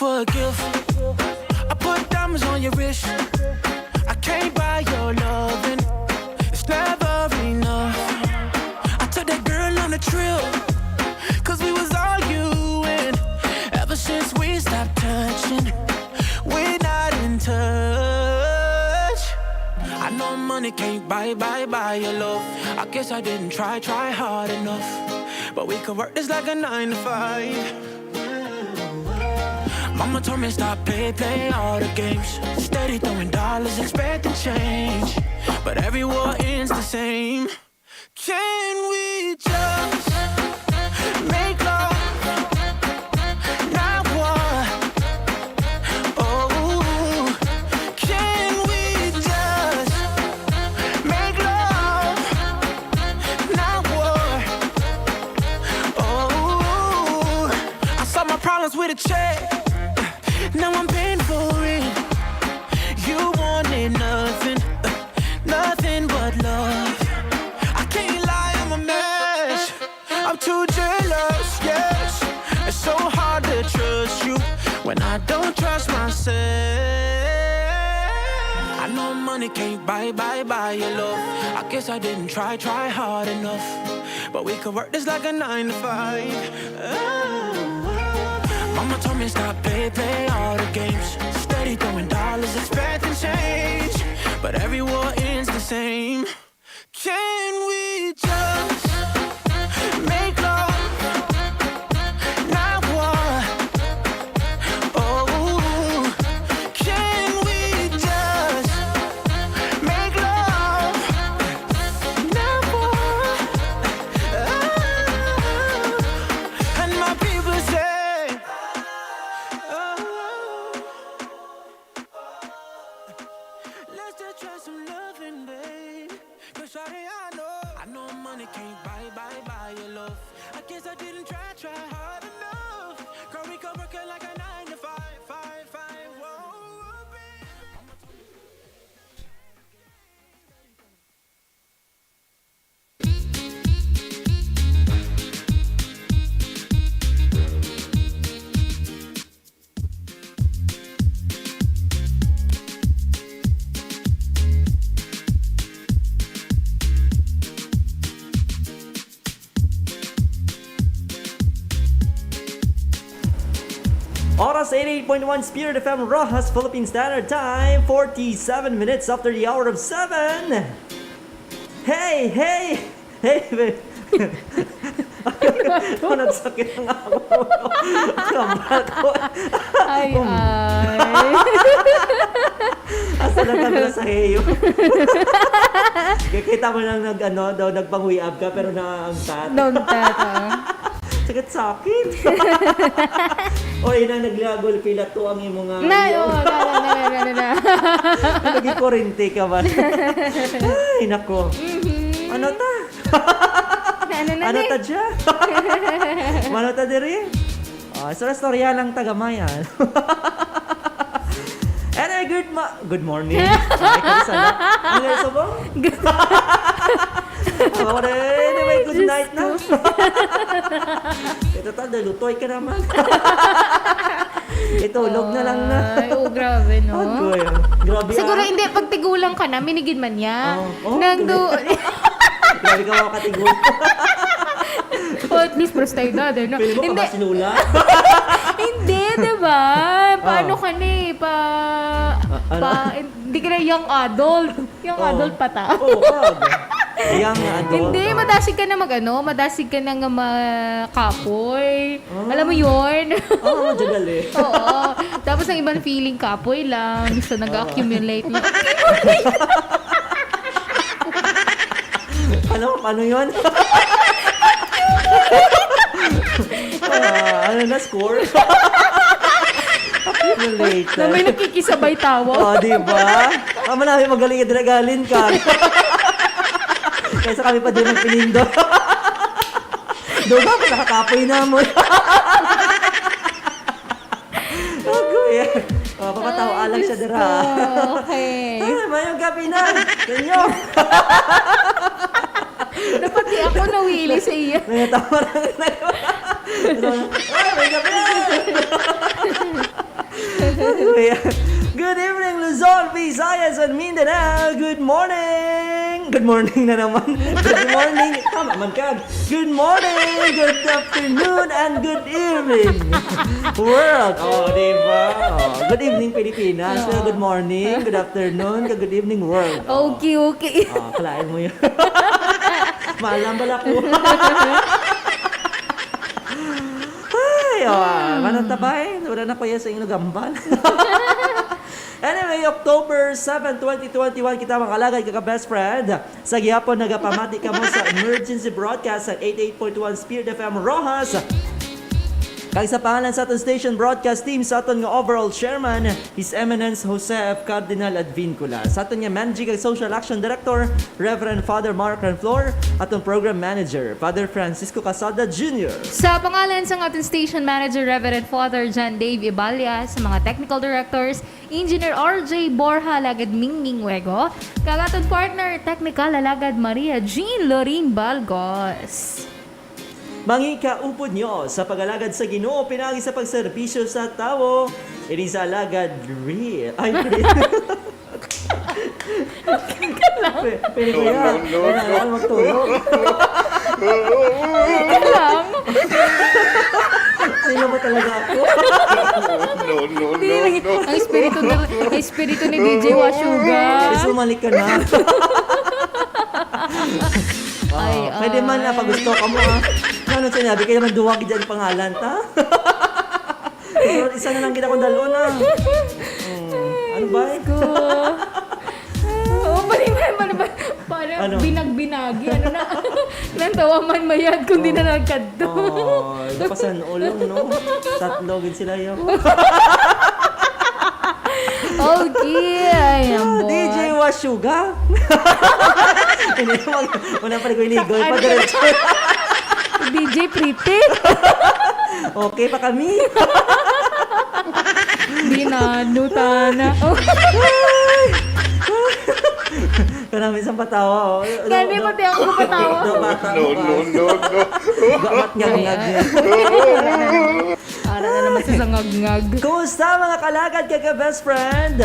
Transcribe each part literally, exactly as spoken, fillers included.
A gift. I put diamonds on your wrist. I can't buy your loving. It's never enough. I took that girl on a trip. Cause we was arguing. Ever since we stopped touching, we're not in touch. I know money can't buy, buy, buy your love. I guess I didn't try, try hard enough. But we could work this like a nine to five. Mama told me stop play, play all the games. Steady throwing dollars, expecting change. But every war ends the same. Can we just make love? Not war. Oh, can we just make love? Not war. Oh, I saw my problems with a check. Now I'm paying for it. You wanted nothing, nothing but love. I can't lie, I'm a mess. I'm too jealous, yes. It's so hard to trust you when I don't trust myself. I know money can't buy, buy, buy your love. I guess I didn't try, try hard enough. But we could work this like a nine to five. Oh. Mama told me stop play, play all the games. Steady throwing dollars, expecting change. But every war ends the same. Can we just make love? Not war. Oh, can we just make love? Not war. Oh, and my people say, oh, let's just try some loving, babe. Cause shawty, I know, I know money can't buy, buy, buy your love. I guess I didn't try, try hard enough. Girl, we could work it like a nine to five, five, five. Whoa, babe. Oras, eighty-eight point one Spirit F M Roxas, Philippine Standard Time, forty-seven minutes after the hour of seven. Hey, hey! Hey, babe. Ano, nagsakit ang ako. Ang bato. Ay, Um. ay. Asa lang kami sa heyo? Kikita mo lang nag, ano, daw, nagpang-way up ka, pero naangkat. Naangkat, ah. Sakit-sakit. O, ina, naglagol, pila to ang imo nga Na, iyo. Oh, na, na, na, na, na, na. Naging kurente ka ba? Ay, nako. Mhm. Ano ta? Na, ano na Ano ni? ta dya? Mano ta diri? Ah, so, istorya lang ta gamay, ah. Anyway, good ma-, good morning. Ay, kalisala. Ano nga subong? Good Ako na, anyway, good Diyos night na. ko. Ito ta, dalutoy ka naman. Itulog na lang na. Ay, oh, grabe, no? Agoy, grabe, Siguro ah. hindi, pag tigulang ka na, minigid man niya. Oh, oh, Nang grabe. do- Grabe ka, mga katigol. Oh, at least, presta edad, eh, no? Pwede mo Hindi. kabasinula? Hindi, di ba? Paano Ah. ka na eh? Pa, Ah, ano? pa, hindi ka na young adult. Young Oh. adult pa ta. Oo, kag. Young adult, Hindi, oh. madasig ka na mag-ano, madasig ka na nga makapoy. Ah. Alam mo yun? Oo, madyan gali. Oo. Tapos ang ibang feeling, kapoy lang. So, nag-accumulate na. Ano? Paano yun? Ah, ano na, score? Accumulated. Na may nakikisabay tawa. Oh, di ba? Ah, manami magaling yung dinagalin ka. Kaysa kami pa din magpinindo. Doon ba? Nakakapoy na mo. Agoy. Oh, papatawa Ay, lang siya Diyos dira. ko. Okay. Ah, mayong gabi na sa inyo. Dapat di ako nawili sa iya. Nangatawa lang na yun. Ay, may gabi na. Good evening, Luzon, Visayas, and Mindanao. Good morning. Good morning na naman. Good morning. Tama man ka. Good morning, good afternoon, and good evening, world. Oh, di ba? Oh, good evening, Pilipinas. Pero good morning, good afternoon, kag good evening, world. Oh. Okay, okay. Oh, kalain mo yun. Maalam bala ko. Ay, oh, ah, manong tabay, wala na kuya sa inyong gambal. Anyway, October seven, twenty twenty-one, kita mga kalagad, kag ka-best friend. Sa gihapon, nagapamati kamo sa emergency broadcast sa eighty-eight point one Spirit F M Roxas. Kag sa pangalan sa aton station broadcast team, sa aton nga overall chairman, His Eminence Jose F. Cardinal Advincula, sa aton nga managing kag social action director, Reverend Father Mark Ranflor, aton program manager, Father Francisco Casada Junior. Sa pangalan sa aton station manager, Reverend Father John Dave Ibalia, sa mga technical directors, Engineer R J Borja, Lagad Mingming Wego, kag aton partner technical, Alagad Maria Jean Lorin Balgos. Mangikaupod nyo sa pag-alagad sa Ginoo pinagi sa pagserbisyo sa tawo. Ini sa alagad real. Ay, real. Pe- Pero kuya, No, no, no, kailangan no. magtulog. Teka lang. Sino ba talaga ako? No, no, Hindi, no, lagi- no. Ang espiritu ni, ang espiritu ni D J Washuga. Gusto bumalik ka na. Ah, Ay, pwede man na ay. pag gusto ka mo, ah. Ano sinabi? Kaya man duwag dyan pangalan, ta? Pero isa na lang kita kung dalon, ah. Hmm. Ano ba, eh? Ko. Oh, bali ba, bali ba? Parang Ano? Binag-binagi. Ano na? Nang tawa man mayad kung di na nagkadto. Oh, napasan ulong, no? Tatlo gid sila, yo. Okay. Ay, ang D J Washuga. Hindi, wag, wala pa rin ko inigoy. Ano? Padiretso. D J Pretty. Okay pa kami. Di na, nutana. Oh. Karami sa patawa, oh. Gani, pati ako patawa. Daw bata No, pa. no, no, no. Gamat nga Ay, nga. ay. Para na naman sa sangagngag. Kumusta, mga kalagad, kag ka-best friend?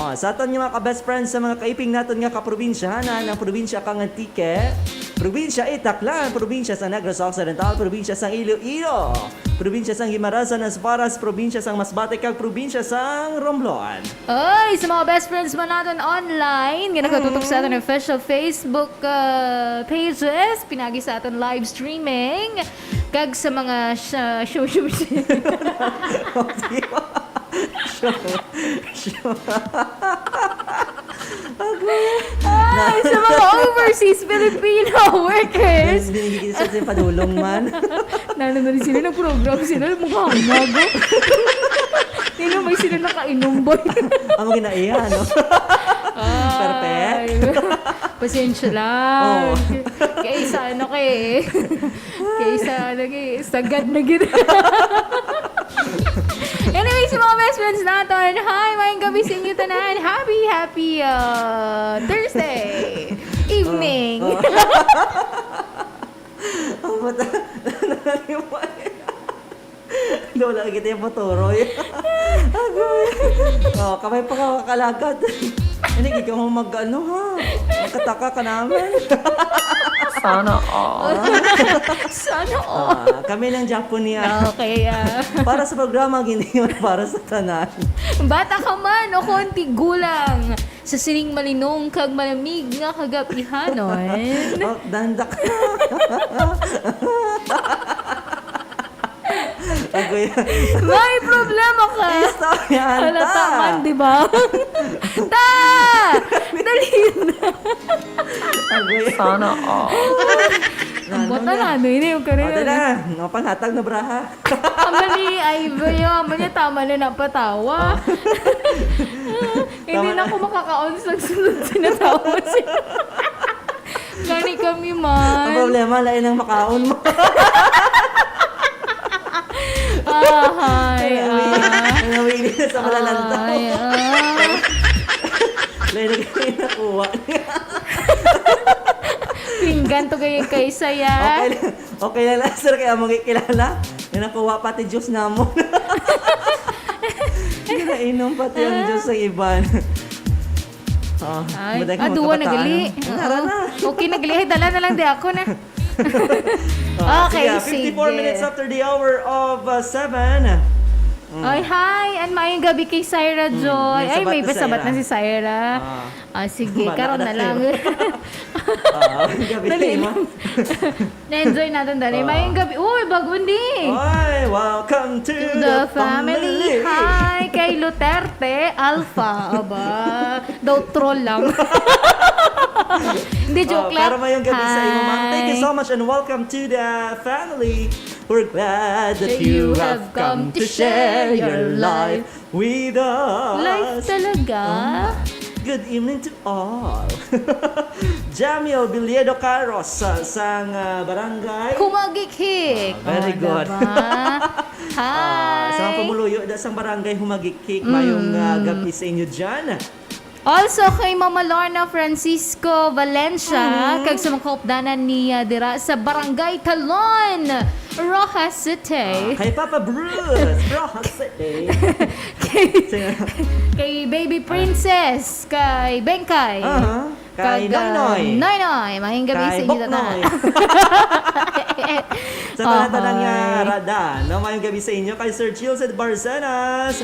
Oh, sa aton nga mga ka-best friend sa mga kaiping naton nga kaprobinsyahanan, ang probinsya kang Antique, probinsya Itaclan, probinsya sa Negros Occidental, probinsya sang Iloilo, probinsya sang Guimaras, sang Nasbaras, probinsya sang Masbate, kag probinsya sang Romblon. Ay, sa mga best friends man naton online nga nakatutok sa aton official Facebook uh, pages, pinagi sa aton live streaming, kag sa mga sha- show show Sure. Sure. Ay, sa mga overseas Filipino workers. Hindi kita sa padulong man. Nano na rin sila, nag-program sila, mga hangag. Nino may sila nakainom, boy. Amo ginaiya, no? Perfect. Ay, pasensya lang. Oo. Kaysa ano kay, kaysa ano kay, sagad na gid. Anyway, sa mga best friends naton, hi, maayong gabi sa inyo tanan. Happy, happy uh, Thursday evening. Oh. Ang mata. Lola, kita yung paturoy. Agoy. Oh, kamay pa ka kalagad. Hindi, ikaw mo mag-ano, ha? Magkataka ka namin. Sana all. Sana all. Ah, kami ng Japonia. Okay, ah. Para sa programa, hindi yun para sa tanan. Bata ka man o kung tigulang, sa sining malinong kag malamig nga kagapihanon. Oh, dandak. Agoy. May problema ka. Istorya, Halata ta. Man, di ba? Ta! Dali na. Agoy. Sana all. Ang bota na, ano yun yung O, karera dala. na. No, panghatag na braha. Ang mali, ay, bayo, ang mali, tama na napatawa. Hindi Tama na na. Ako makakaon sa sunod sinatawa siya. Gani kami man. Ang problema, lain ang makaon mo. Ahay, ah. Ang nawili na sa malalanta. Ay, ah. Lain ang nakuha niya. Pinggan to kay kay saya. Okay lang. Okay lang lang, sir, kaya mong ikilala. Yung nakuha pati juice namon. Inom pati ang Ah. juice sa iban. Oh, Ay, maday ka ah, duwa na magkabatayan, gali. no? Tara Oo. na. Okay na gali. Ay, dala na lang di ako na. Ah, Okay, sige, ah, fifty-four sige. minutes after the hour of, uh, seven. Mm. Ay, hi! And maayong gabi kay Syra Mm, Joy. may Ay, sabat may na, pasabat Syra. na si Syra. Ah. Ah, sige, Bala karon ka na na lang. kayo. Ah, gabi Dali kayo, lang. ma'am. Na-enjoy natin, dali. Ah. Maayong gabi. Uy, bago ni. Ay, welcome to To the the family. family. Hi, kay Luterte Alpha. Aba, daw troll lang. Hindi, Oh, joke lang. pero maayong gabi sa imo, ma'am. Thank you Hi. so much and welcome to the family. We're glad that That you you have have come come to to share share your your life life. with us. Life talaga? Ah, good evening to all. Jamil Bilyedo Caros sa, sang, ah, barangay. Humagikhik. Ah, very Oh, good. diba? Ah, sa mga Hi. pumuluyo da sang barangay Humagikhik, mayong, ah, Mm. gabi sa inyo dyan. Also kay Mama Lorna Francisco Valencia, Mhm. kag sa mga kaupdanan niya dira sa Barangay Talon, Roxas City. Ah, kay Papa Bruce, Roxas City. Kay, Sino? kay Baby Ah. Princess, kay Bengkay. Aha. Kay Kag, ah, Noynoy. Noynoy, maayong gabi Kay sa inyo tanan. Boknoy. Sa tanan-tanan nga Ohoy. rada, no? Maayong gabi sa inyo. Kay Sir Gilson Barcenas.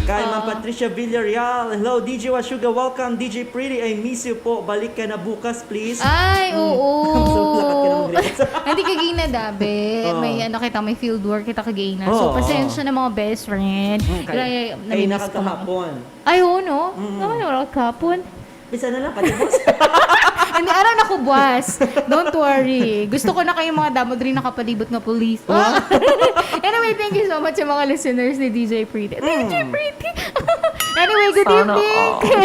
Kay Ma'am Ah. Patricia Villarreal. Hello, D J Washuga. Welcome, D J Pretty. I miss you po. Balik ka na bukas, please. Ay, Mm. oo. So, lakat ka naman, Grace. Hindi ka gina, dabe. Oo. May ano kita, may field work kita kagina. So, Oo. pasensya na, mga best friend. Mm, kay, Kaya, kay namimiss ko. nakakahapon. Ay, oo, no? Mm. Naman, wala kahapon. Bisa na lang, pati boss. Hindi, araw na ko, boss. Don't worry. Gusto ko na kayong mga damo diri nakapalibot nga police. Wow. Anyway, thank you so much sa mga listeners ni D J Pretty. D J Mm. Pretty! Anyway, good Sana evening all. kay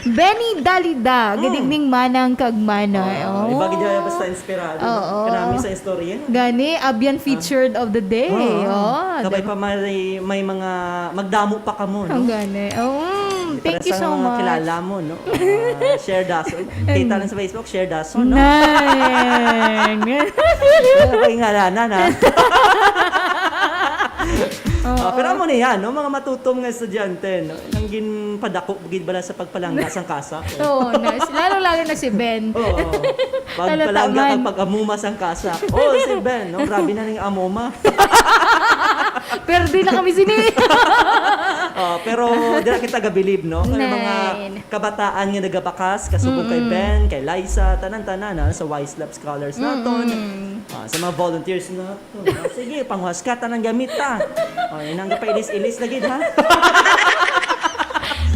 Benny Dalida. Good Mm. evening, Manang kag Manay. Ah, Oh. iba gid yan, basta inspirado, no? Oo. Kanami sa istorya, no? Gani, abyan Ah. featured of the day. Oo. Oh, Kabay diba? pa may, may mga magdamo pa kamo, no? Ang gani. Oh, mm, Para thank you sa so mga much. kilala mo, no? Ah, share dason. Kita lang sa Facebook, share dason, no? Nang. Wala pa yung ngalanan, ha? Oo. Ah, pero amo na yan, no? Mga matutom nga estudyante, no? Nang ginpadako gid bala sa pagpalangga sang kasak, eh. Oo, na, lalo-lalo na si Ben. Oo. Pagpalangga Talataman. kag pag-amuma sang kasak. Oh, si Ben, no? Grabe na ning amuma. Perdi na kami sini. Oh, pero dira kita gabilib, no? Kay mga Nine. kabataan nga nagabakas, kasubong kay Mm-mm. Ben, kay Liza, tanan-tanan, ha, sa Wise Lab Scholars naton. Mm-mm. Ah, sa mga volunteers naton, ha? Sige, panghuwas ka, tanan gamit ta. Oh, inang gapailis-ilis na gid, ha?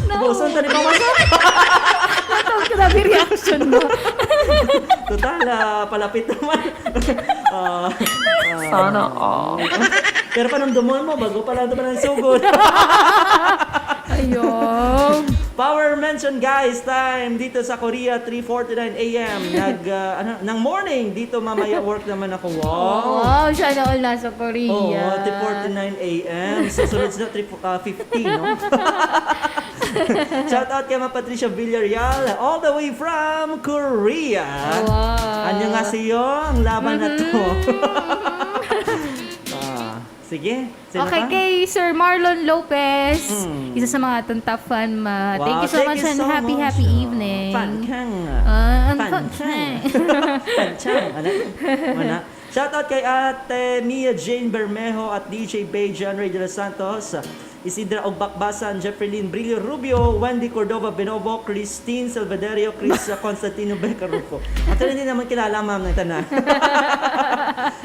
No. Buson ta ni panghuwas. Natawa, grabe reaction mo. Total, ah, palapit naman. Ah, ah. Sana all. Pero panumdumon mo, bago pa lang ito pa ng sugod. Ayaw. Power mention, guys, time dito sa Korea, three forty-nine A M. Nag, ah, ano, ng morning, dito mamaya work naman ako. Wow. Wow, sana all nasa Korea. Oo, three forty-nine A M. So, sunod sila three, ah, fifty, no? Shout out kay Ma Patricia Villarreal, all the way from Korea. Wow. 안녕하세요, ang laban na to. Mm-hmm. Ah, sige, sino Okay, pa? kay Sir Marlon Lopez, Mm. isa sa mga aton top fan, ma-, thank Wow, you so thank much you and so happy, much. happy Ah, evening. fan kang. Ah, ang Fan fan kang. kang. Fan kang. Ano? Wala. Shout out kay Ate Mia Jane Bermejo at D J Bay John Ray de los Santos, Isidra Ogbakbasan, Jeffrey Lynn Brillo Rubio, Wendy Cordova Benovo, Christine Salvaderio, Chris Constantino Becarupo. Actually, hindi naman kilala, ma'am, ng tanan.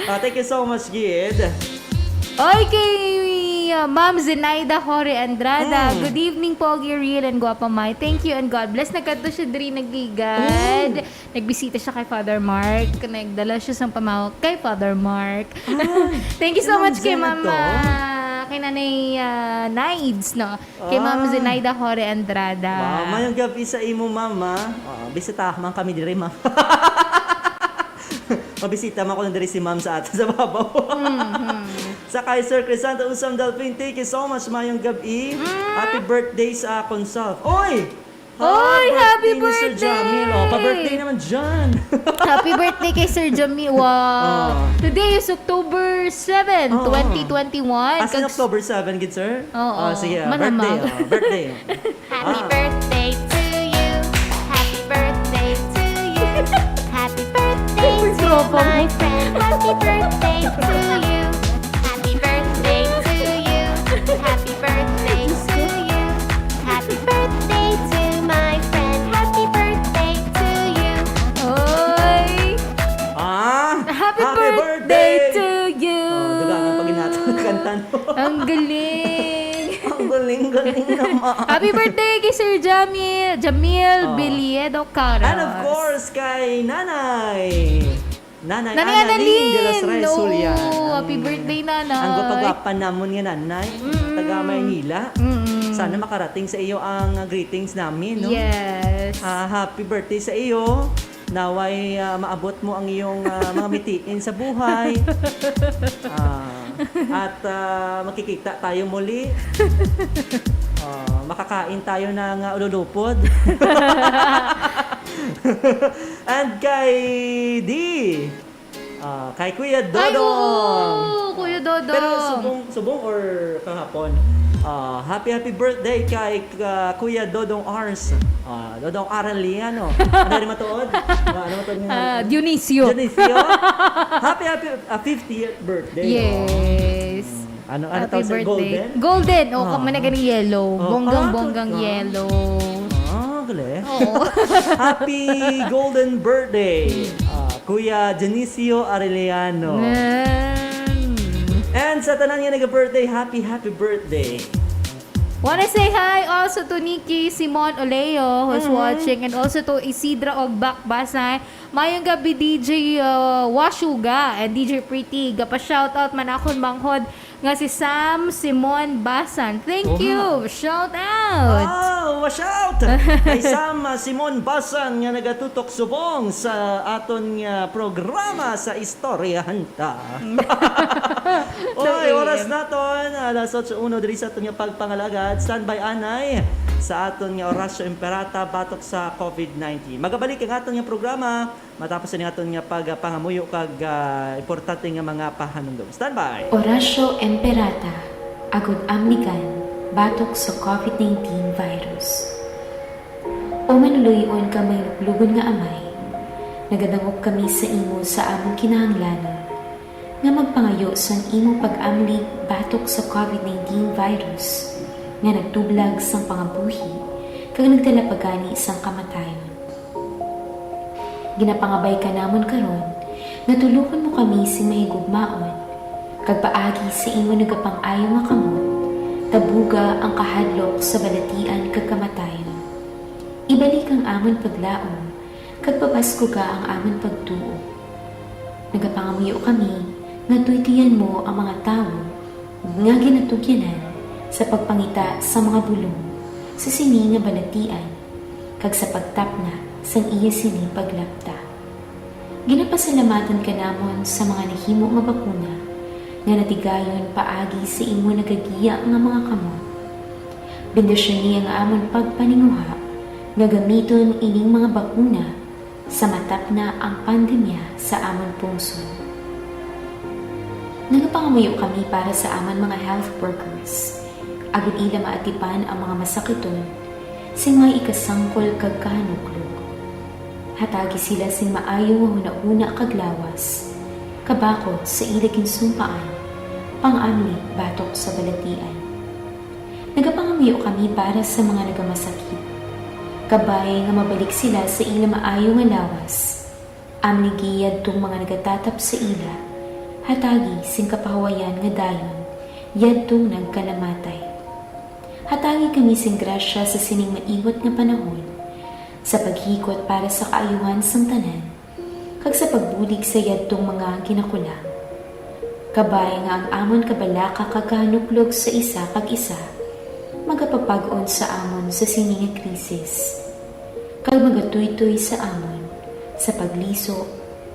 Ah, thank you so much, Gid. Oy, kay, uh, Ma'am Zenaida Jorge Andrada. Mm. Good evening, Pogi Real and Guapa Mai. Thank you and God bless. Nagkadto siya diri nagligad. Mm. Nagbisita siya kay Father Mark. Nagdala siya sang pamawak kay Father Mark. Ah, Thank you so si Ma'am much kay Zen Ma'am, to? ah, kay Nanay, ah, Nides, no? Kay Ma'am Ah. Zenaida Jorge Andrada. Wow, mayong gabi sa imo, Ma'am, ah. Ah, bisita man kami diri, Ma'am. Mabisita man ko na diri si Ma'am sa ato sa babaw. Mhm. Sa kay Sir Crisanto Usam Delfin, thank you so much, mayong gabi. Mm. Happy birthday sa akon self. Oy! Oy, Happy happy Birthday ni Sir Jamil. Oh, pa-birthday naman dyan. Happy birthday kay Sir Jamil. Wow. Oh. Today is October seven, Oo. twenty twenty-one. As in Kag- October seven, gid, sir? Oo. Oh, sige, ah, Manamang. birthday, oh, birthday, oh. Happy Ah. birthday to you. Happy birthday to you. Happy birthday Uy, to tropa my mo. friend. Happy birthday to you. Happy birthday to you. Happy birthday to you. Happy birthday to my friend. Happy birthday to you. Oy! Ah, Happy happy birthday birthday! to you! Oh, dugangan pag inato ang kanta, no? Ang galing! Ang galing-galing naman. Happy birthday kay Sir Jamil, Jamil Oh. Biliedo Caras. And of course, kay Nanay. Nanay Nanay Annalyn de los Annalyn! Reyes Oo, Julian. happy Ang birthday, Nanay. ang gwapa-gwapa namon nga nanay, Mm. taga Maynila. Mm. Sana makarating sa iyo ang, uh, greetings namin, no? Yes. Ah, happy birthday sa iyo. Naway, ah, maabot mo ang iyong, ah, mga mitiin sa buhay. Ah, at, ah, makikita tayo muli. Ah, makakain tayo ng, ah, ululupod. And kay D, ah, kay Kuya Ay, Dodong. oo, Kuya Dodong. Pero subong, subong or kahapon? Ah, happy, happy birthday kay, ah, Kuya Dodong Ars. Ah, Dodong Areliano. Ano rin matuod? Ah, ano matuod nga? Ah, Dionisio. Dionisio. Happy, happy, ah, fiftieth birthday, oh. Yes. Mm. Ano, ano Happy tawag sa birthday. Golden? Golden. Oh, Ah. kamo na ganing yellow. Oh, Bonggang-bonggang ah, ah. yellow. Ah, gali. Oo. Happy golden birthday, ah, Kuya Dionisio Arellano. Amen. And sa tanan nga nag-birthday, happy, happy birthday. Wanna say hi also to Nikki Simon Oleo, who's Mhm. watching, and also to Isidra Ogbak Basay. Mayong gabi, D J, uh, Washuga and D J Pretty. Gapa-shoutout man akon manghod nga si Sam Simon Basan. Thank Oha. you. Shout out. Ah, wa-shout kay Sam, ah, Simon Basan nga nagatutok subong sa aton nga programa sa Istoryahan Ta. Oy, Two A M. oras naton, alas otso uno diri sa aton nga pagpangalagad. Standby anay sa aton nga Orasyo Imperata batok sa covid nineteen. Magabalik ang aton nga programa matapos ini aton nga pagpangamuyo kag, ah, importante nga mga pahanumdom. Standby. Orasyo Imperata, agud amligan batok sa covid nineteen virus. O maluloy-on kag mahinuklogon nga Amay, nagadangop kami sa imo sa among kinahanglanon nga magpangayo sang imo pag-amlig batok sa covid nineteen virus nga nagtublag sang pangabuhi kag nagdala pa gani sang kamatayon. Ginapangabay ka namon karon nga tulokon mo kami sing mahigugmaon, kag paagi sa imo nagapang-ayo nga kamot, tabuga ang kahadlok sa balatian kag kamatayon. Ibalik ang amon paglaom, kag pabaskuga ang amon pagtuo. Nagapangamuyo kami nga tuytoyan mo ang mga tawo nga ginatugyanan sa pagpangita sa mga bulong sa sini nga balatian kag sa pagtapna sang iya sini paglapta. Ginapasalamatan ka namon sa mga nahimo nga bakuna nga natigayon paagi sa imo nagagiya nga mga kamot. Bendisyoni ang amon pagpaninguha nga gamiton ining mga bakuna sa matapna ang pandemya sa amon pungsod. Nagapangamuyo kami para sa amon mga health workers, agud ila maatipan ang mga masakiton sing may ikasangkol kag kahanuklog. Hatagi sila sing maayo nga hunahuna kag lawas, kabakod sa ila ginsumpaan, pang-amlig batok sa balatian. Nagapangamuyo kami para sa mga nagamasakit. Kabay nga mabalik sila sa ila maayo nga lawas. Amligi yadtong mga nagatatap sa ila. Hatagi sing kapahuwayan nga dayon yadtong nagkalamatay. Hatagi kami sing grasya sa sining maiwat nga panahon, sa paghikot para sa kaayuhan sang tanan, kag sa pagbulig sa yadtong mga ginakulang. Kabay nga ang amon kabalaka kag kahanuklog sa isa kag isa magapapag-on sa amon sa sini nga krisis, kag magatuytoy sa amon sa pagliso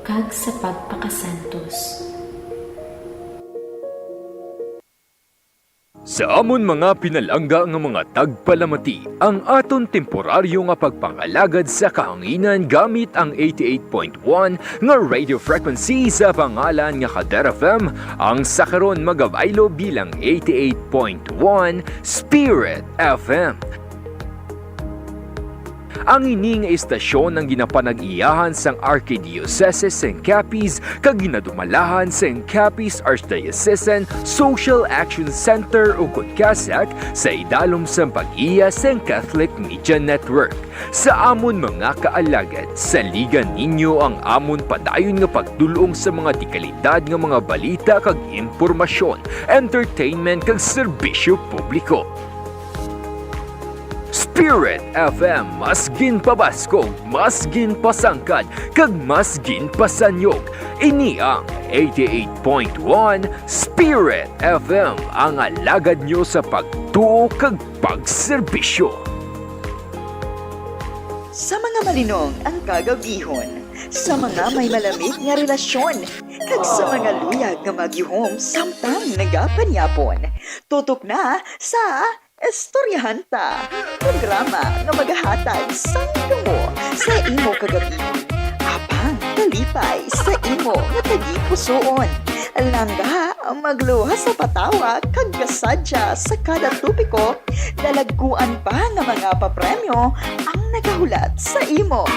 kag sa pagpakasantos. Sa amon mga pinalangga nga mga tagpalamati, ang aton temporaryo nga pagpangalagad sa kahanginan gamit ang eighty-eight point one nga radio frequency sa pangalan nga Kader F M, ang sa karon magabaylo bilang eighty-eight point one Spirit F M. Ang ini nga istasyon ang ginapanag-iyahan sang Arkidiocese sang Capiz kag ginadumalahan sang Capiz Archdiocesan Social Action Center, ukon CASAC, sa idalom sang pag-iya sang Catholic Media Network. Sa amon mga kaalagad, saligan ninyo ang amon padayon nga pagdul-ong sa mga dekalidad nga mga balita kag impormasyon, entertainment kag serbisyo publiko. Spirit F M, mas ginpabaskog, mas ginpasangkad, kag mas ginpasanyog. Ini ang eighty-eight point one Spirit F M, ang alagad nyo sa pagtuo kag pagserbisyo. Sa mga malinong ang kagabihon, sa mga may malamig nga relasyon, kag sa mga luyag nga magyuhom samtang nagapanyapon, tutok na sa Istoryahan Ta, programa nga magahatag sang damo sa imo kagabihon, apang kalipay sa imo nga tagipusoon. Langga, magluwas sa patawa, kag kasadya sa kada topiko, dalagkuan pa nga mga papremyo ang nagahulat sa imo.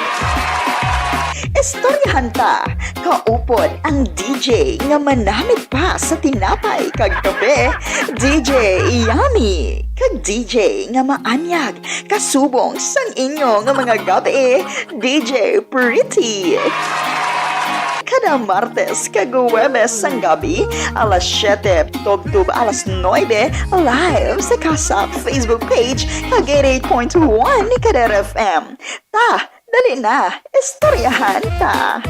Istoryahan Ta, kaupod ang D J nga manamit pa sa tinapay kag kape, D J Yummy, kag D J nga maanyag kasubong sang inyo nga mga gab-i, D J Pretty. Kada Martes kag Huwebes sang gabi, alas siyete tubtob alas nuebe, live sa CASAC Facebook page kag eighty-eight point one ni Kader F M. Ta, dali na, istoryahan ta.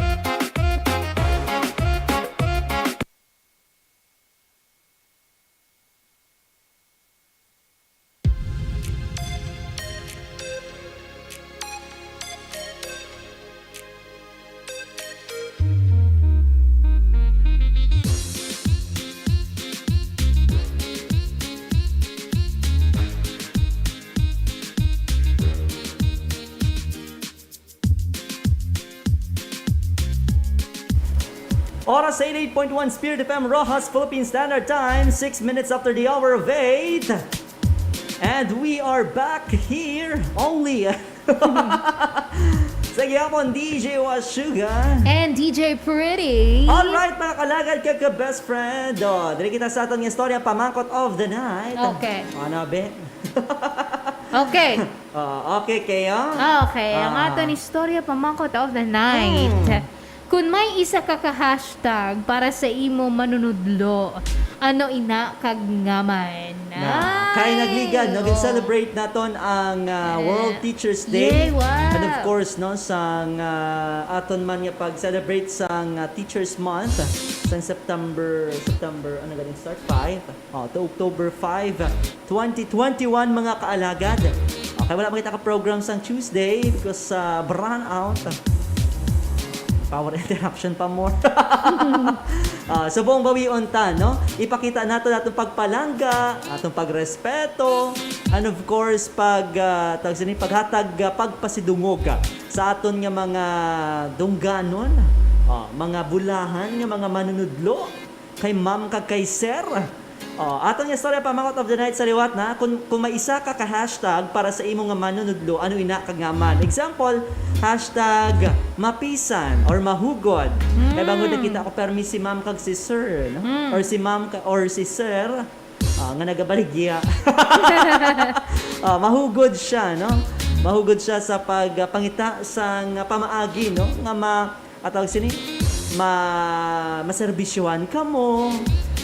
Oras sa eighty-eight point one Spirit F M Roxas, Philippine Standard Time, six minutes after the hour of eight. And we are back here only sa gihapon, D J Washuga. And D J Pretty. Alright, mga kalagad kag ka-best friend. Oh, diri kita sa aton nga istorya, pamangkot of the night. Okay. Ano, be? Okay. Oh, okay kayo? Okay, ang Ah. aton istorya, pamangkot of the night. Hmm. Kung may isa ka ka-hashtag para sa imo manunudlo, ano ina kag ngaman? Na, kay Ay, nagligad, no? oh. Gin-celebrate naton ang, ah, Eh, World Teachers Day. Yay, wow. And of course, no, sang, ah, aton man nga pag-celebrate sang, ah, Teachers Month, sang September, September, ano galing start? Five. Oh, to October five, twenty twenty-one, mga kaalagad. Okay, wala makita ka program sang Tuesday because, ah, brownout. Power interruption pa more. Ah, subong bawion ta, no? Ipakita nato atong pagpalangga, atong pagrespeto, and of course, pag, ah, tawag sini, paghatag, ah, pagpasidungog, ah, sa aton nga mga dungganon, ah, mga bulahan nga mga manunudlo, kay ma'am kag kay sir. Oh, aton nga istorya, pamangkot of the night sa liwat na, kung, kung may isa ka ka-hashtag para sa imo nga manunudlo, ano ina kag ngaman? Example, hashtag mapisan or mahugod. Kay bangod na kita ko permi si ma'am kag si sir, no? Mm. Or si ma'am ka, or si sir, ah, nga nagabaligya. Ah, mahugod siya, no? Mahugod siya sa pagpangita sang pamaagi, no? Nga ma-, At tawag sini, ma-, maserbisyohan kamo.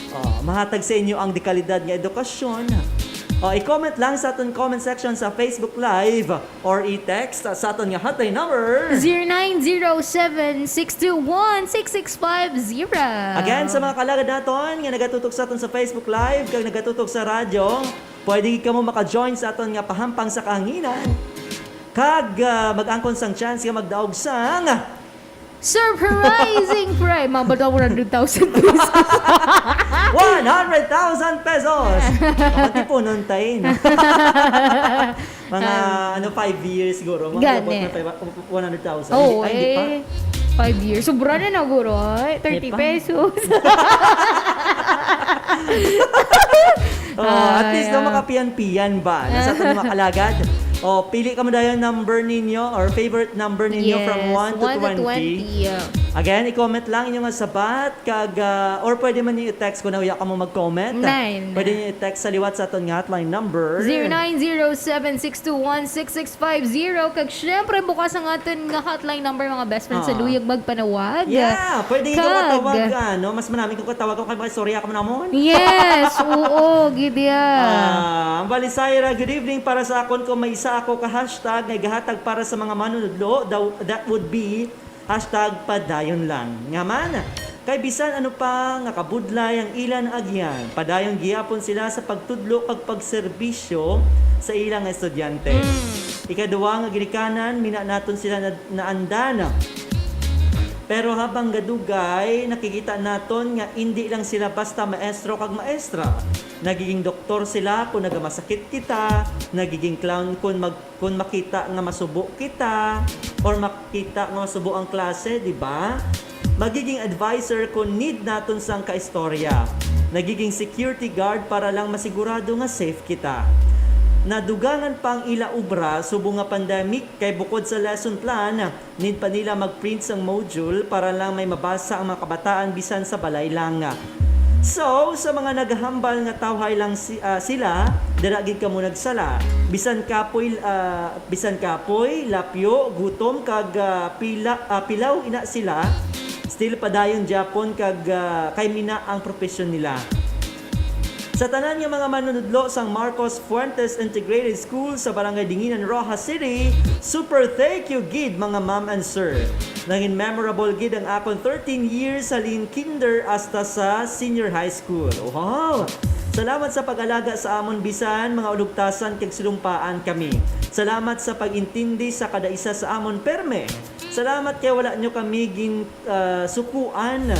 Oh, mahatag sa inyo ang dekalidad nga edukasyon. Oh, i-comment lang sa aton comment section sa Facebook Live or i-text sa aton nga hotline number. Zero nine zero seven six two one six six five zero. Again, sa mga kalagad naton nga nagatutok sa aton sa Facebook Live kag nagatutok sa radyo, pwede gid kamo maka-join sa aton nga Pahampang sa Kahanginan. Kag, ah, mag-angkon sang chance nga magdaog sang Surprising prize! Mga ba daw one hundred thousand pesos? One hundred thousand pesos! Makatipunon tayo, no? Mga, Ah. ano, five years siguro. Mga Gani. abot na five, one hundred thousand. Oo, Ay, hindi pa. eh. Five years. Sobra na na, guro. Ay, thirty Hindi pa. pesos. Oh, at least, Ay, no, ah. makapiyan-piyan ba? Nasa aton mga kalagad. Oh, pili ka mo dayon number ninyo or favorite number ninyo from Yes, one to one to twenty. twenty, yeah. Again, i-comment lang inyo nga sabat kag, ah, or pwede man ninyo i-text kung nauya ka mo mag-comment. Nine. Pwede ninyo i-text sa liwat sa aton nga hotline number. Zero nine zero seven six two one six six five zero. Kag syempre, bukas ang aton nga hotline number, mga best friends, sa Ah. Luyag Magpanawag. Yeah, pwede ka Kag matawag, ano, mas manami kung katawag ko kay mga istorya ka mo namon. Yes, oo, gid ya. Ah, ang Balisaira, good evening. Para sa akon, kung may isa ako ka hashtag nga igahatag para sa mga manunudlo, daw, that would be hashtag padayon lang. Nga man, kay bisan ano pa nga kabudlay ang ila naagyan, padayon gihapon sila sa pagtudlo kag pagserbisyo sa ila nga estudyante. Mm. Ikaduha nga ginikanan, mina naton sila na, naandan. Pero habang gadugay, nakikita naton nga indi lang sila basta maestro kag maestra. Nagiging doktor sila kung nagamasakit kita, nagiging clown kung mag-, kung makita nga masubo kita, or makita nga masubo ang klase, di ba? Magiging advisor kung need naton sang kaistorya. Nagiging security guard para lang masigurado nga safe kita. Nadugangan pa ang ila obra subong nga pandemic, kay bukod sa lesson plan, need pa nila mag-print sang module para lang may mabasa ang mga kabataan bisan sa balay lang. So, sa mga naghambal nga tawhay lang si-, ah, sila, dira gid kamo nagsala. Bisan kapoy, ah, bisan kapoy, lapyo, gutom, kag, ah, pila-, ah, pilaw ina sila, still padayon gyapon kag, ah, kay mina ang profesyon nila. Sa tanan nga mga manunudlo sang Marcos Fuentes Integrated School sa Barangay Dinginan, Roxas City, super thank you gid, mga ma'am and sir. Nangin memorable gid ang akon thirteen years halin kinder hasta sa senior high school. Wow! Salamat sa pag-alaga sa amon bisan mga ulugtasan kag silumpaan kami. Salamat sa pag-intindi sa kada isa sa amon perme. Salamat kay wala nyo kami gin-, ah, sukuan.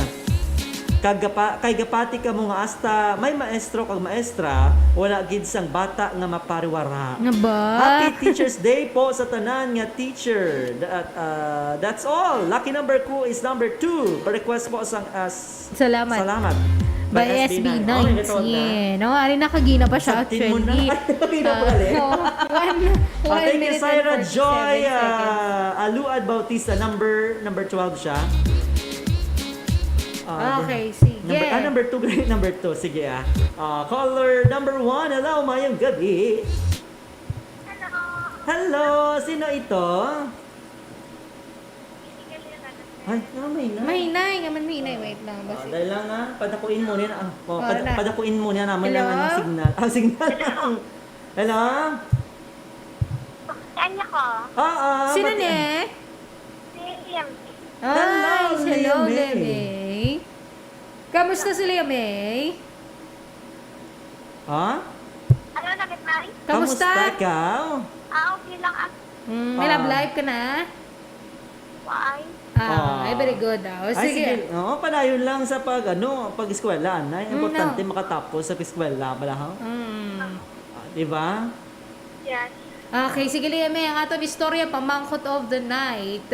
Kag gapa-, kay gapati kamo nga hasta may maestro kag maestra, wala gid sang bata nga mapariwara. Nga ba? Happy Teacher's Day po sa tanan nga teacher. That, ah, that's all. Lucky number ko is number two. Pa-request po sang, ah, s-, Salamat. Salamat. By By S B S B Nine. Nine. Oh, may nataon na. Yeah. No, ari na, kagina pa siya, Saktin mo na. actually. Ay, kagina pa Ah, ulit. so, one, Ah, one thank you, minute and Syra forty-seven Joy, seconds. ah, Aluad Bautista, number, number twelve siya. Ah, Okay, then, sige. number, ah, number two, number two. Sige, ah. Ah, caller number one, hello, mayong gabi. Hello, sino ito? Ay, ah, may na. May na, nga man, may na. Wait lang, Ah, basi. dahil lang na, padakuin mo niya na. Ah, oh, Oh, pad-, na. padakuin mo niya naman Hello? ang, ano, signal. Ah, signal. Hello? Anya ko? Oo, Sino mati-, ni? Si Liam. Ay, Hello, hello, Liam May. Liam May. Kamusta si Liam May? Ha? Ano na, May? Kamusta? Kamusta ikaw? Ah, okay lang. Ah, Mm, may love Ah. life ka na? Why? Ah, Ah. ay, very good, ah. O, Ay, sige. sige. Oo, padayon lang sa pag, ano, pag-eskwela, anay. Mm, Importante no. makatapos sa eskwela, bala, ha? Mm. Ah, di ba? Yes. Okay, sige, Liam May, ang aton istorya, pamangkot of the night.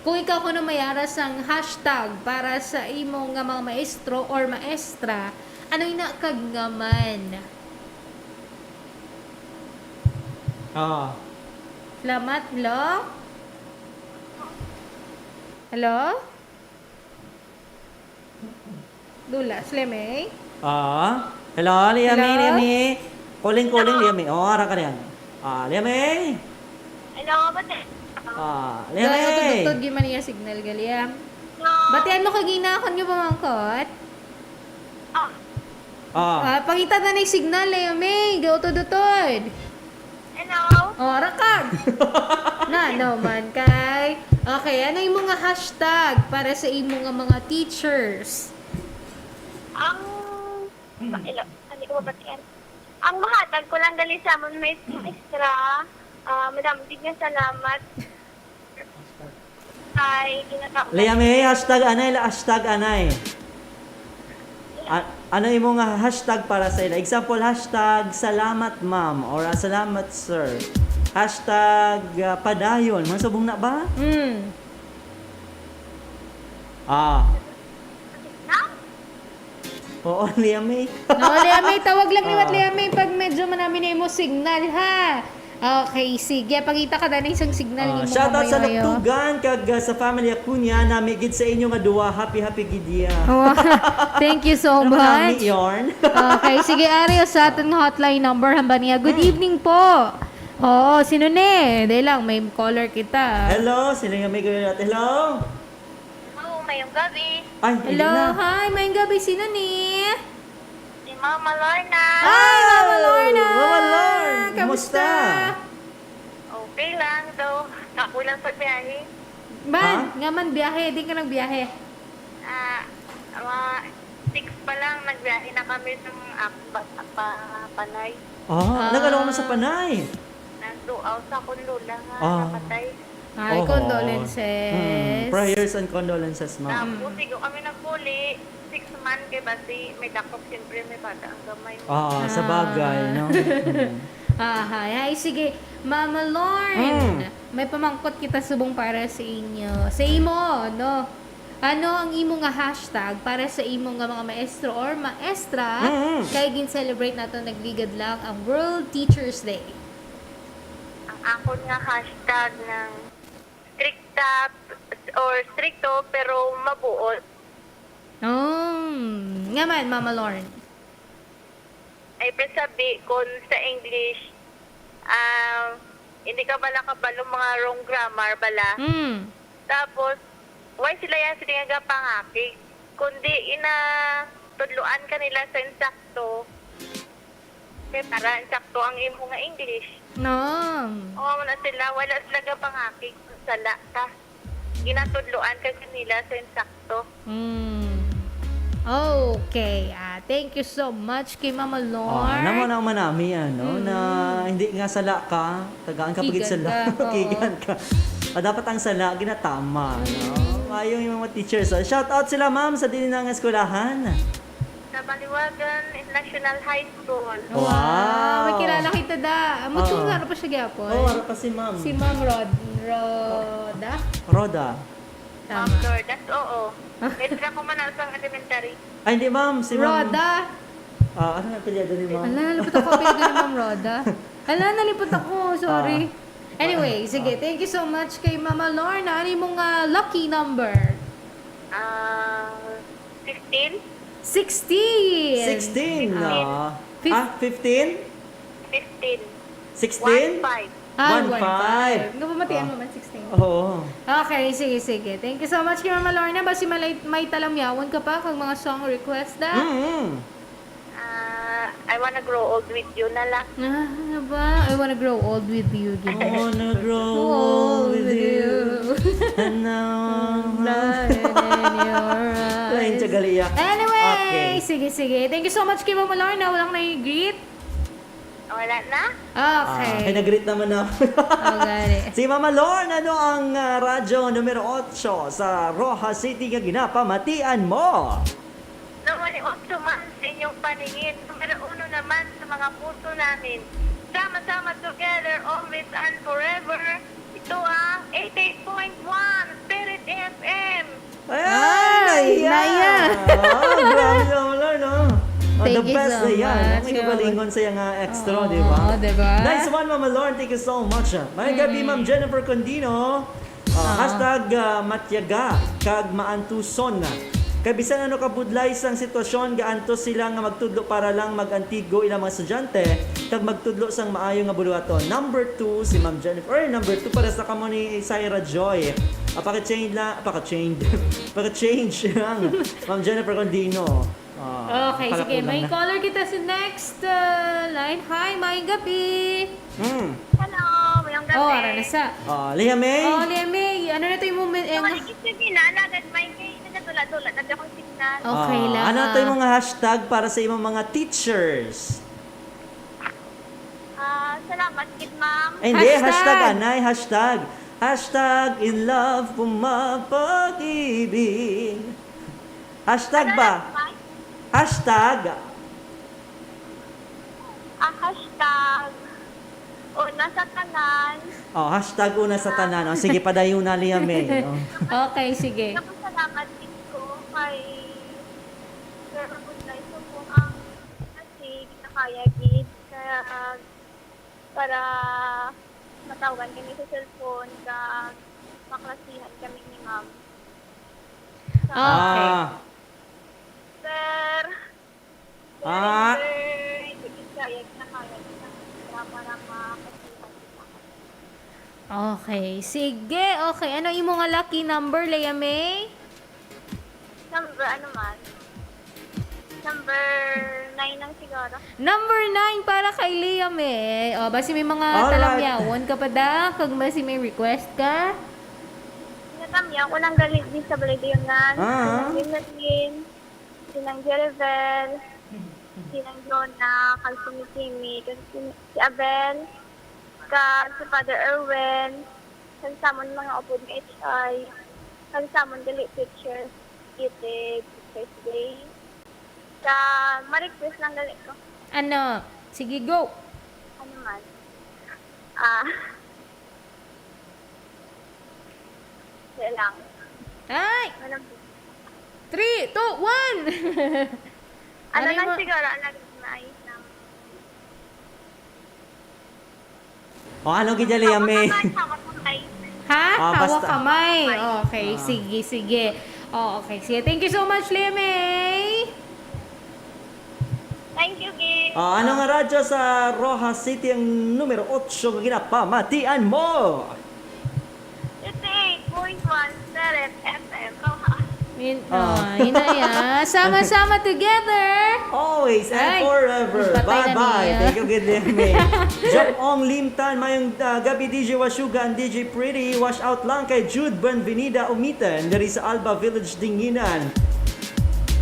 Kung ikaw kuno may ara sang hashtag para sa imo nga mga maestro or maestra, ano ina kag nga man? Ah. Salamat, hello? Hello? Dula, si Liam May? Ah. Hello, Liam May, Hello? Liam May. Calling, calling, Hello? Liam May. Oh, ara ka diyan. Ah, Liam May. Hello, bati-, Ah, Liam May. Gayo, tututod, di man iya signal, ga, Liam. Hello? Batian mo kagina, akon nga pamangkot? Ah. Ah. Ah, pangita na ni signal, Liam May. Gautod-utod. Hello? Oh, rakag. Na, no man kay. Okay, ano yung mga hashtag para sa imo nga mga teachers? Ang, hello, hindi ko mabatian. Ang mahatag ko lang dali sa amon, may maestra, ah, madam, big nga salamat. Ay, ginatao. Liam May, hashtag anay, la-, hashtag anay. A-, ano imo nga hashtag para sa ila? Example, hashtag salamat ma'am or, ah, salamat sir. Hashtag, ah, padayon. Mga subong na ba? Mm. Ah. Oo, Liam eh. No, Liam eh, tawag lang liwat, Ah. Liam eh, pag medyo manami na imo signal, ha? Okay, sige. Pangita ka na isang signal Ah, nimo shout out sa mamaya, ayo. Luktugan kag, ah, sa family Acuña. Nami gid sa inyo nga duwa. Happy, happy gid ya. Oh, thank you so Ano man, much. Nami, Yorn? Okay, sige, Ariel, sa aton nga hotline number, hamba niya. Good Hmm. evening po. Oo, sino ni? Dahil lang, may caller kita. Hello, sino nga may caller natin? Hello? Hello, mayong gabi. Ay, hindi Hello, na. Hi, mayong gabi. Sino ni? Si Mama Lorna. Ay, Mama Lorna! Mama Lorna, Kamusta? Kumusta? Okay lang, though. Ako lang sa biyahe. Man, Ha? nga man biyahe, di ka nagbiyahe. Ah, mga six pa lang, nagbiyahe na kami sa akong bata pa, Panay. Ah, Ah. nag-ano ka man sa Panay? Nagduaw sa akong lola nga Ah. napatay. Ay, Oho. condolences. Mm, prayers and condolences, ma'am. Tapos, Mm. sigo kami nagpuli, six months kay basi may dakop, siyempre may bata ang gamay mo. Ah, sa bagay, Ah. no? Mm. Aha, ay, sige. Mama Lorne, Mm. may pamangkot kita subong para sa inyo. Sa imo, no? Ano ang imo nga hashtag para sa imo nga mga maestro or maestra Mm. kay gin-celebrate nato nagligad lang ang World Teachers Day? Ang akon nga hashtag ng strikta or strikto pero mabuot. Oh, nga man, Mama Lorne? Ay, pre, sabi kon sa English, ah, hindi ka bala kabalo mga wrong grammar bala. Mm. Tapos, why sila yan sila nga gapangakig? Kundi ina tudloan ka nila sa insakto. Kay para insakto ang imo nga English. No. Oo, mo na sila. Wala sila gapangakig. Sala ka. Ginatudloan ka kanila sa insakto. Mm. Okay. Ah, thank you so much kay Mama Lorne. Ah, namo na manami, ano, Mm. na hindi nga sala ka, tagaan ka pagid Kigan sala. ka, oo. Kigan ka. Ah, dapat ang sala, ginatama, no? Mm. Maayo yung mga teachers. Ah, shout out sila, ma'am, sa dili na nga eskwelahan. Sa Baliwagan National High School. Wow. Wow. May kilala kita da. Amo Oo. Ano pa siya gyapon? Oh, ano pa si ma'am? Si Ma'am Rod-, Roda? Roda. Tama. Ma'am Lourdes, oo. Maestra ko man sa elementary. Ay, hindi, ma'am. Si Ma'am Roda. Ah, ano ang apelyido ni ma'am? Ala, nalipot ako apelyido ni Ma'am Roda. Ala, nalipot ako. Sorry. Ah. Anyway, sige. Thank you so much kay Mama Lorna. Ano yung mga lucky number? Ah, fifteen. Sixteen. Sixteen, Fifteen. ah. Fif- Ah, fifteen? Fifteen. Sixteen? One five. Ah, One one five. five. Nga pamatian Ah. mo man, sixteen. Oo. Okay, sige, sige. Thank you so much kay Mama Lorna. Basi malay, may talamyawon ka pa kag mga song request da? Mm-hmm. Ah, I wanna grow old with you na lang. Ah, ano ba? I wanna grow old with you, gid. I wanna grow old with you. And now I'm blind in your eyes. Lain siya gali, ya. Anyway, Okay. sige, sige. Thank you so much kay Mama Lorna. Walang nai-greet? Wala na? Okay. Ah, kay nag-greet naman na. Oh, gani. Si Mama Lorna, ano ang, ah, radyo numero otso sa Roxas City nga ginapamatian mo? Numero otso man sa inyong paningin, numero uno naman sa mga puso namin. Sama-sama together, always and forever. Ito ang eighty-eight point one Spirit F M. Ay, Ay, naiya. naiya. Ah, grabe naman, Lord, no? Ah, Thank the you best so na yan. much. May kagalingon sa iyang, ah, extra, Oo, di ba? di ba? Nice one, Mama Lorne. Thank you so much, ah. May gabi, Mm. Ma'am Jennifer Condino. Ah, Ah. hashtag, ah, matyaga kag maantuson. Kay bisan ano kabudlay sang sitwasyon, gaantos sila nga magtudlo para lang mag-antigo ilang mga estudyante kag magtudlo sang maayo nga buluhaton. Number two, si Ma'am Jennifer. Or number two, pares na kamo ni Syra Joy. Ah, paka-change la-, paka-change. Paka-change lang, Ma'am Jennifer Condino. Ah, Okay, sige. May lang na. caller kita sa next, uh, line. Hi, maayong gabi. Hmm. Hello, mayong gabi. Oh, ara na sa. Ah, Leah May? Oh, Leah May, ano na to yung moment? Eh, Sorry, nga- it's okay na. Alagad, may kay nagdula-dula na akong signal. Okay Ah, lang, ano to ah. yung mga hashtag para sa imong mga teachers? Ah, salamat gid, ma'am. Ay, hindi. Hashtag. Hashtag, anay. Hashtag. Hashtag in love, pumapag-ibig. Hashtag Ano ba? lang, ma'am? Hashtag. Ah, hashtag una sa tanan. Oh, hashtag una sa tanan. Oh, sige, padayon na, Lea May. Oh. Okay, sige. Nagpasalamat din ko kay Sir Abunday sa po ang kasi ginakaya gid. Kaya para matawagan kami sa cellphone, kag maklasihan kami ni ma'am. Okay. Ah. Sir, Ah. Sir, hindi kaya ginakaya kita para maklasihan kita. Okay. Sige, okay. Ano imo nga lucky number, Lea May? Number, ano man? Number nine lang siguro. Number nine para kay Lea May. O, basi may mga Alright. talamyawon ka pa da, kag basi may request ka? Natamyaw ko lang gali di sa Balidiongan. Ah. Sinang Lynn, sinang Jerivel, sinang Jonah, kag si Kimi, kag si, si Abel, kag si Father Erwin, kag sa amon mga upod nga H I, kag sa amon gali teacher, Itig, Teacher's Day. Sa ma-request lang gali ko. Ano? Sige, go. Ano man? Ah. Wala lang. Ay! Wala lang. Three, two, one! Ano Ano lang mo? Siguro, ano lang, maayos lang. O, ano gid yan, Lea May? Hawak kamay, hawak kamay. Ha? Ah, Hawak basta. Kamay. May. Okay, Ah. sige, sige. Oh, okay, sige. Thank you so much, Lea May. Thank you, Gil. Ah, ano nga radyo sa Roxas City ang numero otso nga ginapamatian mo? Eighty-eight point one Seven F M, Roxas. Min-, Ah. ah, yun na yan. Sama-sama together. Always and Ay, forever. Patay na Bye-bye. niya. Thank you, good evening. Jump Ong Limtan, mayong, ah, gabi, D J Washuga and D J Pretty. Wash out lang kay Jude Buenvenida Umitan, diri sa Alba Village, Dinginan.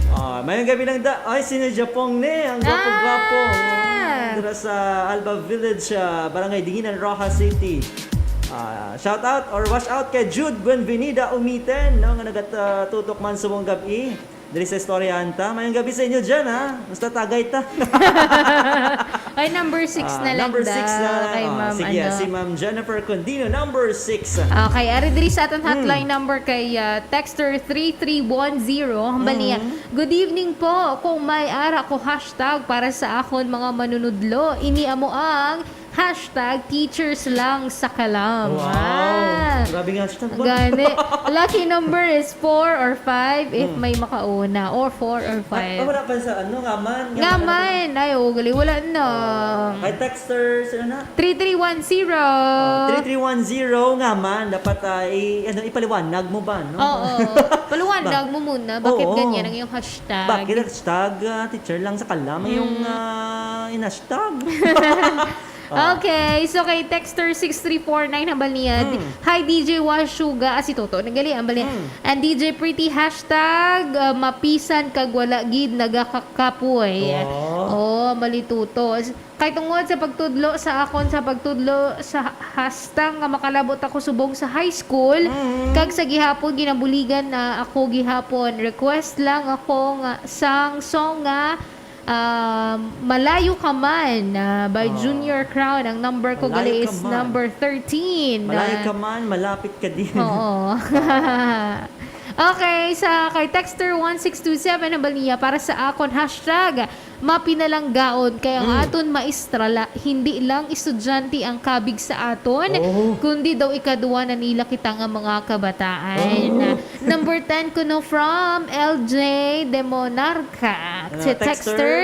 Ah, mayong gabi lang da. Ay, sino Japong ni? Ang gwapo-gwapo. Ah. Mm, dira sa Alba Village, ah, Barangay Dinginan, Roxas City. Ah, shout out or wash out kay Jude Buenvenida Umiten, no, nga nagatutok man subong gab-i diri sa istoryahan ta. Mayong gabi sa inyo dyan, ha? Basta tagay ta. Ay, number six Ah, na lang number six daw na lang. Kay Ah, Ma'am, sige, ano? Si Ma'am Jennifer Condino, number six. Okay, ari diri sa aton hotline Hmm. number kay, ah, texter three three one zero. Hambal niya, Mm. "Good evening po. Kung may ara ko hashtag para sa akon mga manunudlo, ini amo ang hashtag teachers lang sa kalam." Wow. Ah. Grabe nga hashtag ba? Gani. Lucky number is four or five if Hmm. may makauna. Or four or Ah, five. ah, wala pa sa ano, nga man. Nga Nga man. man. Ay, oo, gali. Wala na. Ah, kay texter, sino na? Three three one zero. Oh, three three one zero nga man, dapat, ah, i-, ano, ipaliwanag mo ba, no? Oo. Paliwanag Ba-, mo muna, bakit oo. ganyan ang iyong hashtag? Bakit hashtag, ah, teacher lang sa kalam ang iyong, Mm. ah, in-hashtag? Ah. Okay, so kay texter six three four nine, hambal niya, Mm. "Hi, D J Washuga," ah, si Toto, nagali, hambal niya, Mm. "And D J Pretty, hashtag, ah, mapisan kag wala gid nagakakapoy." Wow. Oh, hambal ni Toto. Kay tungod sa pagtudlo sa akon, sa pagtudlo sa hashtag nga makalabot ako subong sa high school, Mm. kag sa gihapon ginabuligan na ako gihapon. Request lang ako nga sang song nga, ah, Malayo Ka Man, ah, by Ah. Junior Crown. Ang number ko Malayo gali Ka is Man. number thirteen. Malayo Ah. Ka Man, malapit ka din. Oo. Ah. Okay, sa kay texter one six two seven, hambal niya, "Para sa akon, hashtag mapinalanggaon kay ang Mm. aton maestra la, hindi lang estudyante ang kabig sa aton, Oh. kundi daw ikadua na nila kita nga mga kabataan." Oh. Number ten kuno from L J De Monarca. Ano, Si texter? texter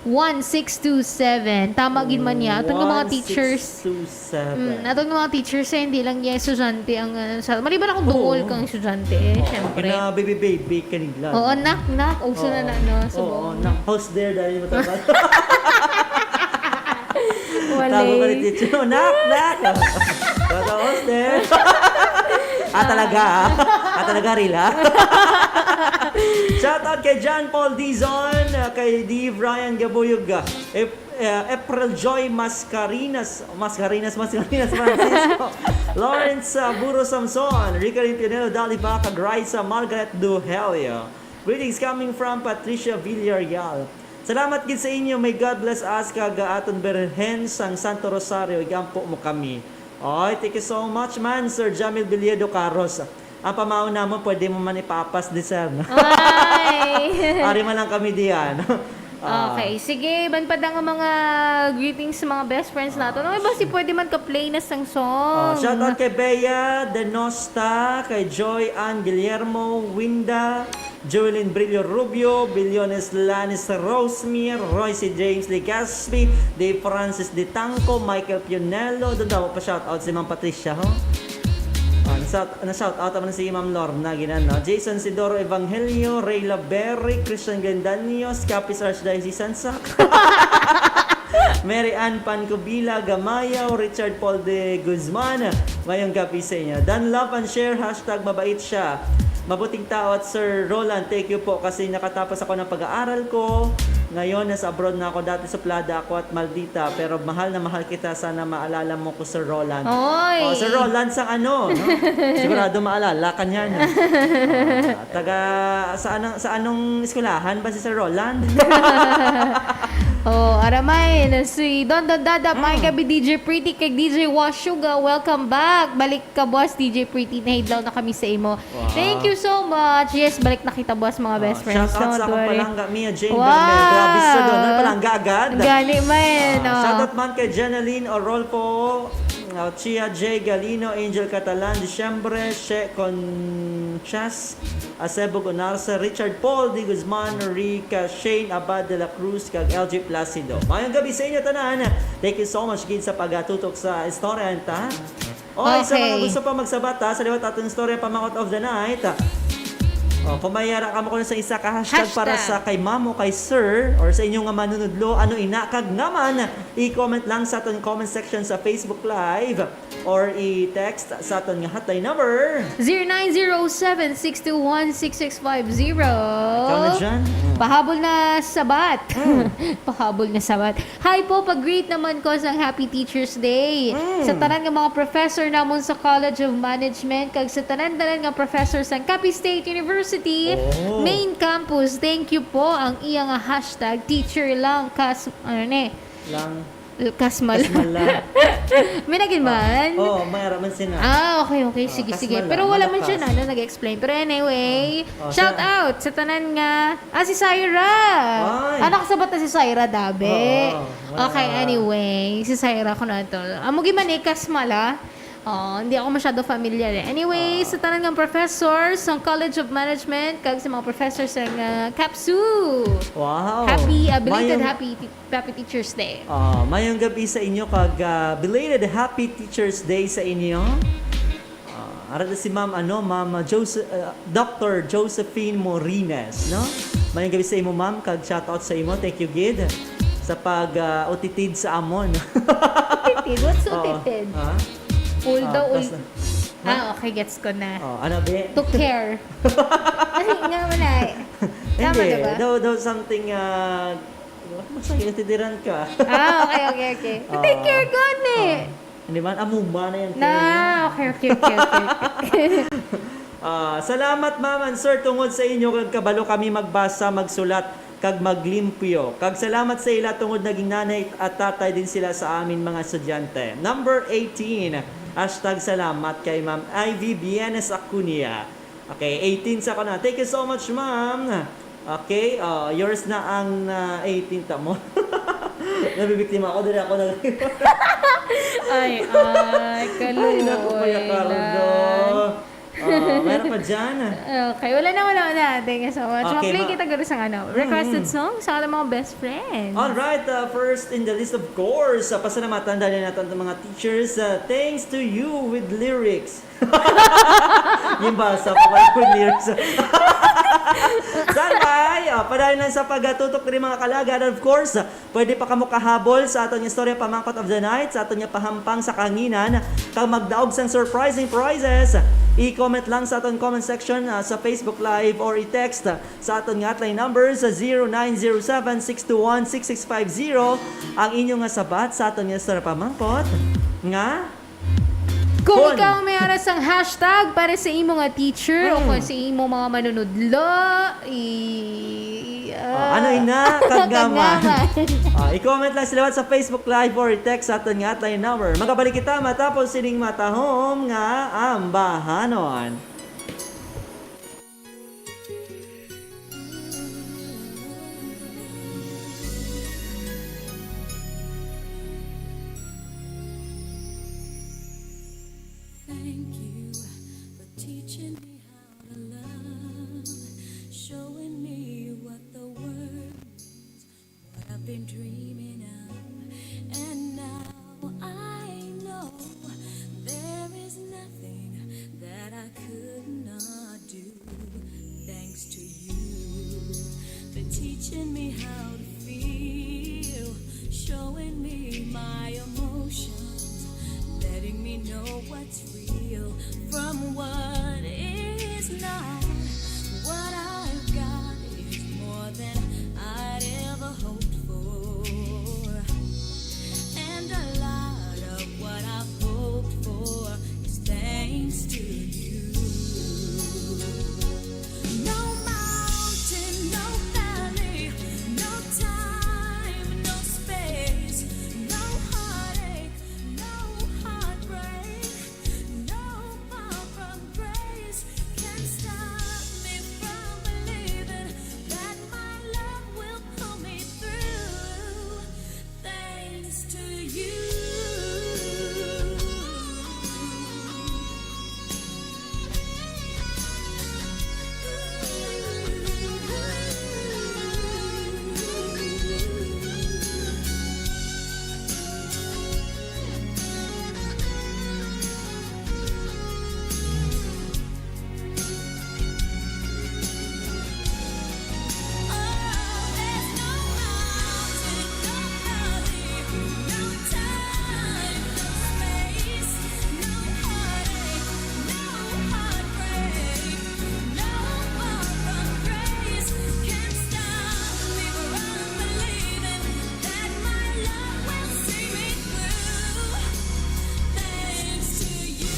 one six two seven. Tama gid man niya. Aton nga mga teachers. One six two seven. Mm, aton nga mga teachers, eh, hindi lang niya estudyante ang, ano, sa, maliban akong Oo. dungol kang estudyante, eh, Oo, syempre. Gina-baby-baby ka nila, Oo, no? Nak, nak. Uso na Oo. na, no, Oo, subong. Nak. How's there? Dahil mo tapat. Wala Tago ka ni eh. teacher. Oh, nak, nak. Totoo, sir. Ah, talaga, ah. Ah, talaga, real, ah. Shout out kay John Paul Dizon, ah, kay Dave Ryan Gabuyog, ah, Ep-, ah, April Joy Mascarinas, Mascarinas, Mascarinas Francisco, Lawrence, ah, Buro Samson, Rica Limpianero Daliba, kag Raisa Margaret Duhelio. Greetings coming from Patricia Villarreal. Salamat gid sa inyo. May God bless us kag aton Birhen sang Santo Rosario, igampo mo kami. Oy, thank you so much man, Sir Jamil Villedo Caros. Ang pamaon namon, pwede mo man ipaapas di, sir, no? Ay! Ari man lang kami diyan. Ah. Okay. Sige, ban pa nga mga greetings sa mga best friends nato. Ah, ano ba si pwede man ka-play na sang song? Oh, shout out kay Bea Denosta, kay Joy Ann Guillermo, Winda, Joelyn Brillo Rubio, Billones Lanis Rosemere, Royce James Legaspi, Dave Francis De Tangco, Michael Pionello. Doon daw pa shout out si Ma'am Patricia, ho? Ah, na-shout, na-shout out naman si Ma'am Lorna Ginano. Jason Sidoro Evangelio, Rayla Berry, Christian Glendanio, Capiz Archdiocese Sansak. Mary Ann Pancubila Gamayaw, Richard Paul de Guzman. Mayong gabi sa inyo. Dan Love and Share, hashtag mabait siya. Mabuting tao at Sir Roland, thank you po kasi nakatapos ako ng pag-aaral ko. Ngayon, nasa abroad na ako. Dati suplada ako at maldita, pero mahal na mahal kita. Sana maalala mo ko, Sir Roland. Oy. Oh, Sir Roland, sa ano, no? Sigurado maalala ka niya, no? Ah, taga, sa anong, sa anong eskwelahan ba si Sir Roland? Oh, aramay, na si Don Don Dada, may gabi, D J Pretty, kag D J Washuga, welcome back. Balik ka, boss, D J Pretty, nahidlaw na kami sa imo. Wow. Thank you so much. Yes, balik na kita, boss, mga best friends. Ah, shout out sa akong palangga, Mia Jane Wow. Bermel. Grabe, Sir Don, palangga agad. Gani man, Ah, oh. Shout out man kay Jeneline Orolfo, uh, Chia J Galino, Angel Catalan, Disyembre, She Conchas, Asebog Onarsa, Richard Paul D. Guzman, Rica Shane Abad de la Cruz, kag L J Placido. Mayong gabi sa inyo tanan. Thank you so much gid sa pagatutok sa istorya ta. Oy, sa mga Okay. gusto pa magsabat, ha, sa liwat aton istorya pamangkot of the night. Oh, kung may ara ka mo kuno sa isa ka hashtag para Hashtag. sa kay ma'am o kay sir or sa inyo nga manunudlo, ano ina kag nga man, i-comment lang sa aton comment section sa Facebook Live or i-text sa aton nga hotline number. Zero nine zero seven six two one six six five zero. Ikaw na dyan. Mm. Pahabol na sabat. Mm. Pahabol na sabat. Hi po, pag-greet naman ko sang Happy Teacher's Day Mm. sa tanan nga mga professor namon sa College of Management kag sa tanan-tanan nga professor sang Capiz State University Oh. main campus. Thank you po. Ang iya nga hashtag, teacher lang, kas-, ano ni? Lang. Kasmala. Kasmala. May nagin man? Oh, may ara man sina. Ah, okay, okay. Oh, Sige, sige. kasmala. Pero wala man siya Malakas. na, na nag-explain. Pero anyway, Oh, oh, shout siya. out sa tanan nga, ah, si Syra. Ay. Ah, nakasabat na si Syra, dabi. Oo, wala Okay, na. anyway, si Syra ko na to. Amo gid man eh, kasmala. Oh, hindi ako masyado familiar eh. Anyway, Ah. sa tanan nga professor sa College of Management, kag sa mga professor sa, ah, CAPSU. Wow. Happy, ah, belated Mayong happy Happy Teacher's Day. Ah, mayong gabi sa inyo kag, ah, belated Happy Teacher's Day sa inyo. Ah, ara na si Ma'am, ano, Ma'am, ah, Jose-, ah, Doctor Josephine Morines, no? Mayong gabi sa imo, Ma'am, kag shout out sa imo. Thank you gid sa pag, ah, utitid sa amon. Utitid? What's Oo. utitid? Ah? Ul Ah, daw, ul- tas na. Ah, okay, gets ko na. Oh, ano, be? To care. Ay, nga wala eh. Tama, Hindi, diba? daw, daw something, ah, Masaya, titiran ka. Ah, okay, okay, okay. Ah. Take care ko, ni. Ah. Hindi man, amuma na yan, Na, Kenya. okay, okay, okay, okay. Ah, salamat, ma'am and sir, tungod sa inyo, kag kabalo kami magbasa, magsulat, kag maglimpyo. Kag salamat sa ila, tungod naging nanay at tatay din sila sa amin mga estudyante. Number eighteen, hashtag salamat kay Ma'am Ivy Bienes Acuña. Okay, eighteen sa ko na. Thank you so much, ma'am. Okay, ah, yours na ang, ah, eighteen ta mo. Nabibiktima ako, dili ako nag- Ay, ay, Ay, naku, Kuya Cardo. kaluoy lang. Ah, meron pa dyan. Okay, wala na, wala na. Thank you so much. Okay, Ma-play ma- kita garo sa ano, requested Mm-hmm. song sa ating mga best friends. All right, uh, first in the list, of course, uh, pasalamatan dali natin ang mga teachers. Uh, thanks to you with lyrics. Yung basa ko, wala ko lyrics. Salbay! O, padayon lang sa pagatutok diri, mga kalagad. And of course, pwede pa kamo kahabol sa aton nga istorya pamangkot of the night, sa aton nga pahampang sa kahanginan, kag magdaog sang surprising prizes. I-comment lang sa aton comment section, ah, sa Facebook Live or i-text, ah, sa aton nga hotline number sa zero nine zero seven six two one six six five zero ang inyo nga sabat sa aton nga istorya pamangkot nga Kung Kun- ikaw may ara sang hashtag para sa imo nga teacher o Mm. kung sa imo mga manunudlo, i-, Ah, ah, ano ina? Kagama. Kagama. Ah, i-comment lang sa liwat sa Facebook Live or i-text sa aton nga hotline number. Magabalik kita matapos sining matahom nga ambahanon. Thank you for teaching me how to love, showing me what the word means, what I've been dreaming of. And now I know there is nothing that I could not do thanks to you for teaching me how to feel, showing me my emotions, letting me know what's real from what is not. What I've got is more than I'd ever hoped for. And a lot of what I've hoped for is thanks to you. No mountain, no valley, no time, no space, no heartache, no heartbreak, no far from grace can stop me from believing that my love will pull me through. Thanks to you. That my love will see me through. Thanks to you,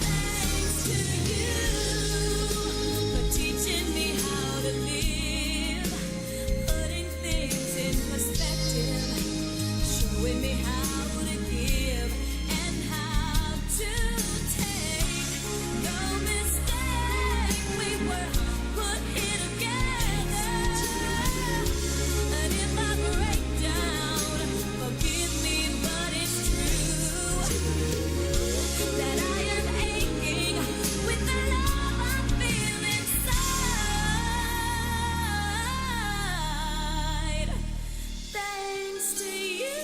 thanks to you for teaching me how to live, putting things in perspective, showing me how to give and how to take. No mistake, we were put here together. And if I break down, forgive me, but it's true that I am aching with the love I feel inside. Thanks to you.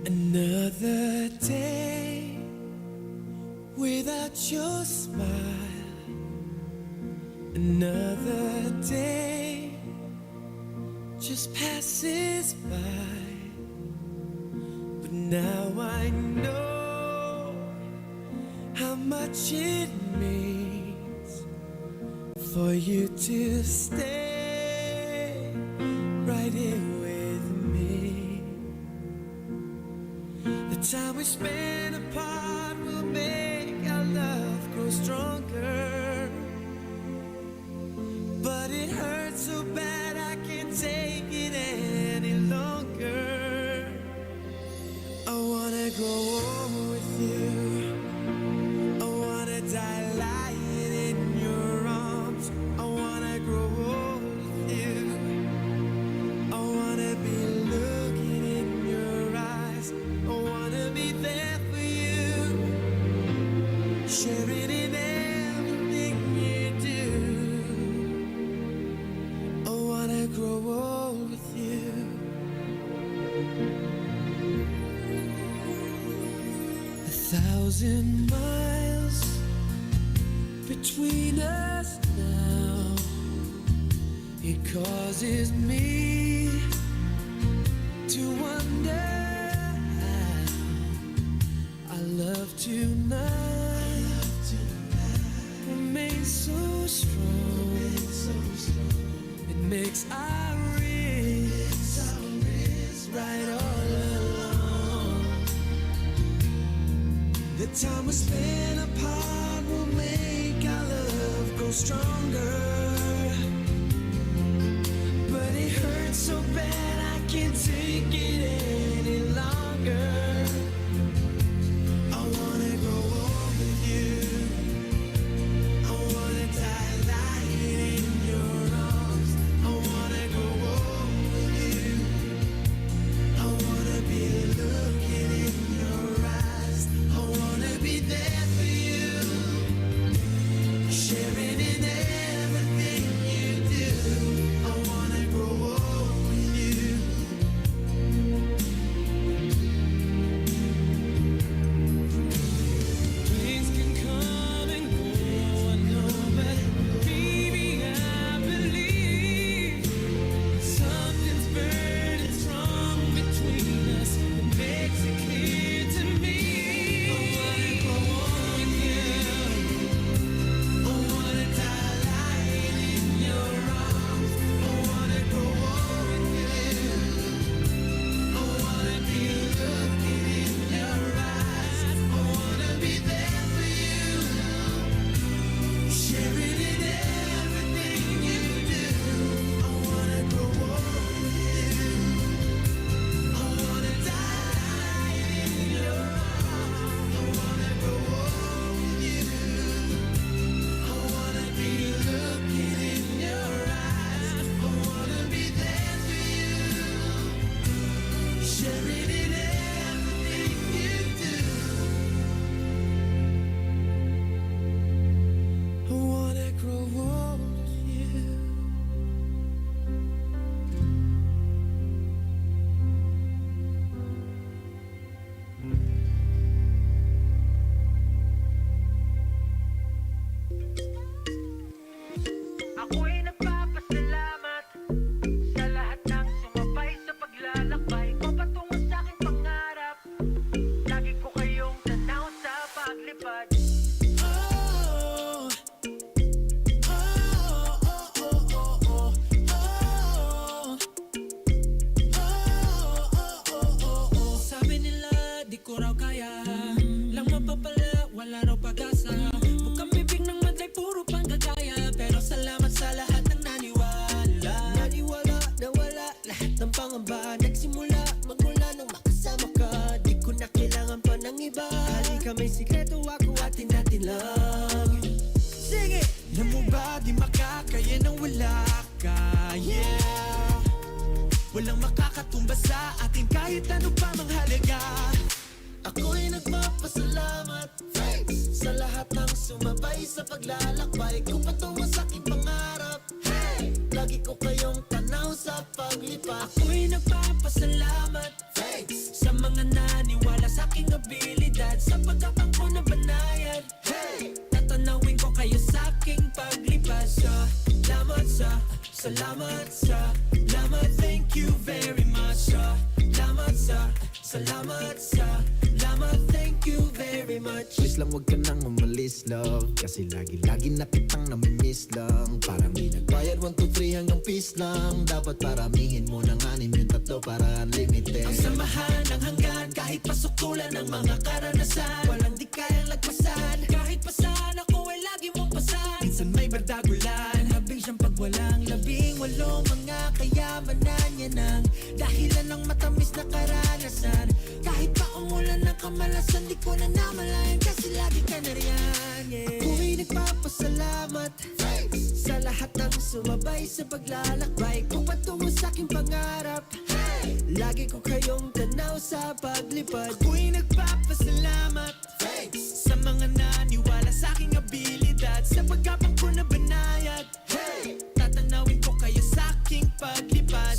Another day without your smile. Another day just passes by. But now I know how much it means for you to stay right here with me. The time we spend apart will make our love grow stronger. But it hurts so bad I can't take it any longer. I wanna grow old with you. I wanna die lying in your arms. I wanna grow old with you. I wanna be looking in your eyes. I wanna be there for you, sharing in everything you do. I wanna grow old with you. Thousand miles between us now. It causes me to wonder how our love tonight remains so strong. It makes our risk right all along. The time we spend apart will make our love grow stronger. But it hurts so bad, I can't take it any longer. I wanna grow old with you. I wanna die lying in your arms. I wanna grow old with you. I wanna be looking in your eyes. I wanna be there for you, sharing in everything you do. I wanna grow old with you. Things can come and go, I know, but baby, I believe something's burning strong between us. It makes it clear to me. I wanna grow old with you. I wanna die lying in your arms. I wanna grow old with you. I wanna be looking in your eyes. I wanna be there for you. Sharing in everything you do. I wanna grow old with you. I wanna die in your arms. I wanna grow old with you. I wanna be looking in your eyes. I wanna be there for you. Sharing in everything you do. I wanna grow old with you. Ako'y nagpapasalamat sa lahat ng sumabay sa paglalakbay ko patungo sa aking pangarap. Lagi ko kayong tanaw sa paglipad. Oh, oh, oh, oh, oh, oh, oh. Oh, oh, oh, oh, oh. Sabi nila, di ko raw kaya. Lang mapapala, wala raw pag-asa. Bukang bibig ng madre, puro panggagaya. Pero salamat sa lahat ng naniwala. Naniwala, nawala lahat ng pangamba. Nagsimula, magmula nung makasama ka. Di ko na kailangan pa ng iba. Halika, may sikreto ako, atin-atin lang. Sige! Alam mo ba, di makakaya nang wala ka, yeah. Walang makakatumba sa atin kahit ano pa mang halaga. Ako'y nagpapasalamat, thanks, sa lahat ng sumabay sa paglalakbay ko patungo sa aking pangarap. Hey! Lagi ko kayong tanaw sa paglipas. Ako'y nagpapasalamat, thanks, sa mga naniwala sa aking abilidad, sa pagkapang ko na banayad. Hey! Tatanawin ko kayo sa aking paglipas. Salamat sa, salamat sa, salamat, thank you very much. Salamat sa, salamat sa, salamat, thank you very much. Please lang, wag ka nang umalis, love. Kasi lagi-lagi na kitang namimiss lang. Parang di nagbayad, one, two, three hanggang peace lang. Dapat paramihin mo ng anim yung tatlo para unlimited. Ang samahan ng hanggan kahit pasukulan ng mga karanasan. Walang di kayang lagpasan. Kahit pasan ako ay lagi mong pasan. Minsan may bardagulan. Labing siyang pagwalang labing walong mga kayamanan. Yan ang dahilan ng matamis na karanasan. Kahit pa umulan ng kamalasan, di ko na namalayan kasi lagi ka na riyan, yeah. Ako'y nagpapasalamat, thanks, sa lahat ng sumabay sa paglalakbay ko patungo sa aking pangarap. Hey! Lagi ko kayong tanaw sa paglipad. Ako'y nagpapasalamat, thanks, sa mga naniwala sa aking abilidad, sa pagkapang ko na banayad. Hey! Tatanawin ko kayo sa aking paglipad.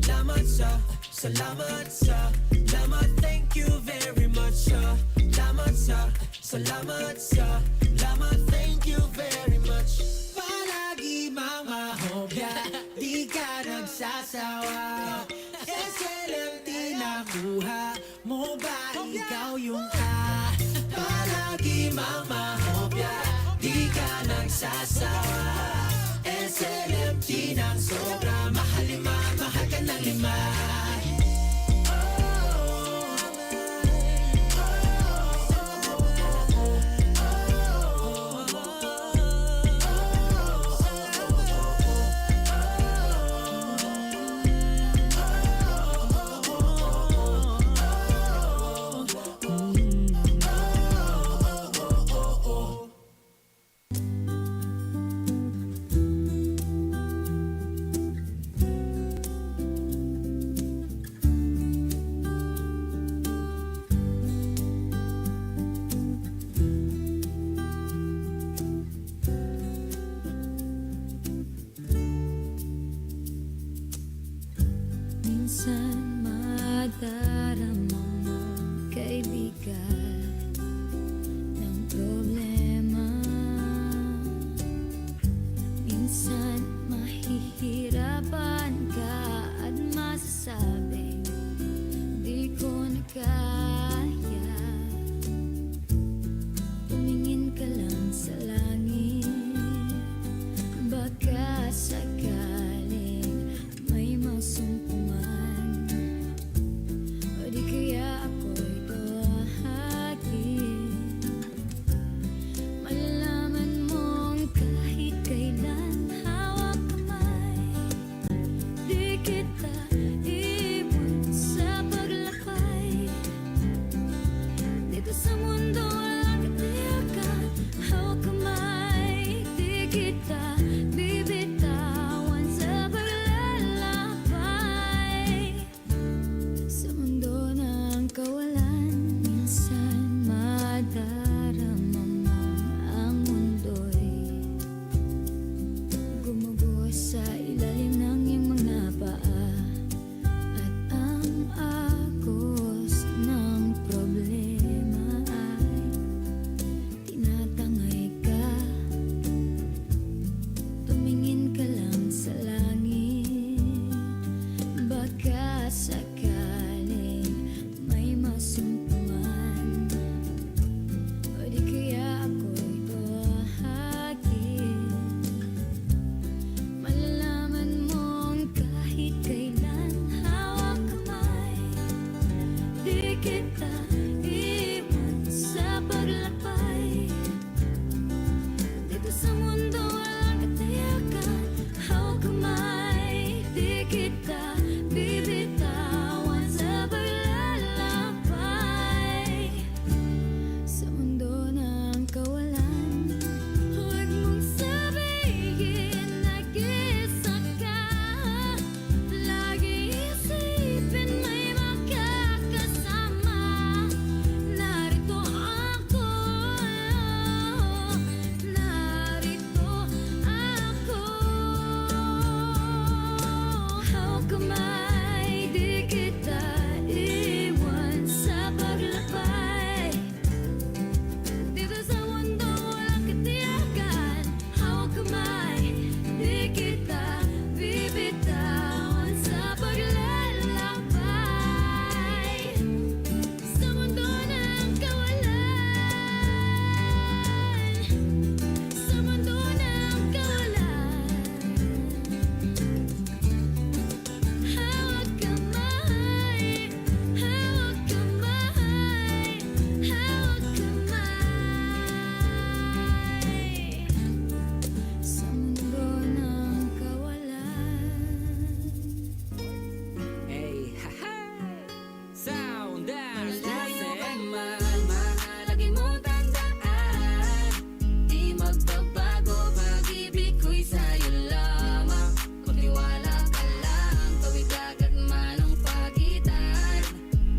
Salamat sa, salamat sa, salamat, thank you very much. Salamat Salamat, salamat, thank you very much. Palagi, Mama Hopia, di ka nagsasawa. S L M T nakuha mo ba, ikaw yung ka. Palagi, Mama Hopia, di ka nagsasawa. S L M T ng sobra, mahal lima, mahal ka ng lima. Minsan madarama mo kay bigat ng problema. Minsan mahihirapan ka at masasabing, "Di ko na kaya." Tumingin ka lang sa langit, baka sakaling may masumpungan. O di kaya ako'y tawagin. Malalaman mong kahit kailan hawak kamay. Di kita iwan sa paglakbay. Dito sa mundo walang katiyakan, hawak kamay. Di kita bibitawan sa paglalakbay. Sa mundo ng kawalan, minsan madarama mo ang mundo'y gumuguho sa ilalim ng iyong mga paa. At ang agos ng problema ay tinatangay ka. Tumingin ka lang sa langit, baka sakaling may masumpungan. O di kaya ako'y tawagin. Malalaman mong kahit kailan hawak kamay. Di kita iwan sa paglakbay. Dito sa mundo walang katiyakan, hawak kamay. Di kita bibitawan sa paglalakbay. Sa mundo ng kawalan, huwag mong sabihin nag-isa ka. Lagi isipin may makakasama. Narito ako, narito ako. Hawak kamay, di kita iwan sa paglakbay. Dito sa mundo walang katiyakan, hawak kamay, di kita bibitawan sa paglalakbay. Sa mundo ng kawalan, sa mundo ng kawalan. Hawak kamay, hawak kamay, hawak kamay. Sa mundo ng kawalan. Hey, ha, ha! Sound dash Malayo ka man, mahal, lagi mo tandaan. Di magbabago, pag-ibig ko'y sa'yo lamang. Magtiwala ka lang, tawid dagat man ang pagitan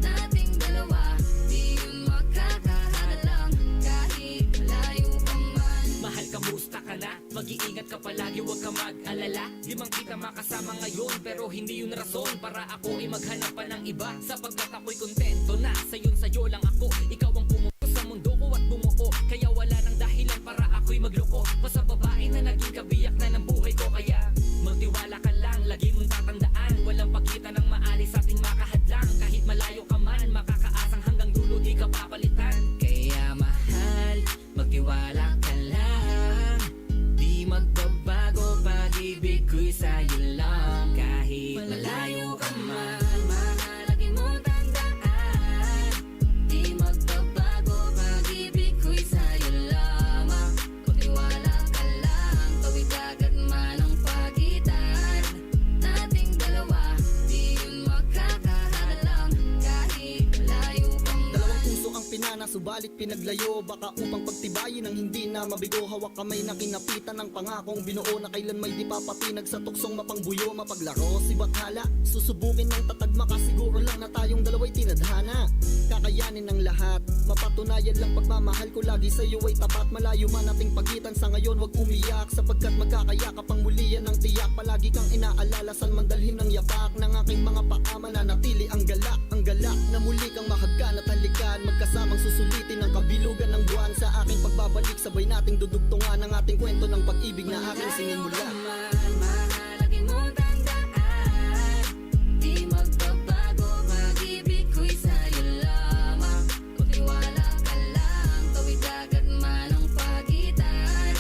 nating dalawa. Di yun makakahadlang kahit malayo ka man. Mahal, kamusta ka na? Mag-iingat ka palagi, huwag ka mag-alala. Di man kita makasama ngayon, pero hindi yun rason para ako ay maghanap pa ng iba. Sapagkat ako'y kontento na, sayon sa'yo lang ako. Ikaw ang pumuno sa mundo ko at bumuo Kapapalitan, kaya mahal, magtiwala ka lang. Di magbabago, pag-ibig ko'y sa'yo lang. Kahit malayo ka man, mahal, lagi mong tandaan. Di magbabago, pag-ibig ko'y sa'yo lamang. Magtiwala ka lang, tawid dagat man ang pagitan nating dalawa, di yun makakahadlang kahit malayo ka man. Dalawang puso ang pinana, subalit pinaglayo. Baka upang pagtibayin ang hindi na mabigo, hawak kamay na kinapitan, ang pangakong binuo na kailan may di papatinag, sa tuksong mapangbuyo, mapaglaro si bathala. Susubukin ng tatag, makasiguro lang na tayong dalawa'y tinadhana. Kakayanin ang lahat, mapatunayan lang pagmamahal ko lagi sa'yo ay tapat. Malayo man ating pagitan sa ngayon, wag umiyak, sapagkat magkakayakap ang muli, yan ang tiyak. Palagi kang inaalala, saan man dalhin ng yapak ng aking mga paa, mananatili ang galak, ang galak na muli kang mahagkan at halikan. Magkasamang susulitin ang kabilugan ng buwan, sa aking pagbabalik, sabay nating dudugtungan ang ating kwento ng pag-ibig na aking sinimula. Mahal, lagi mong tandaan, di magbabago, pag-ibig ko'y sa'yo lamang. Magtiwala ka lang, tawid dagat man ang pagitan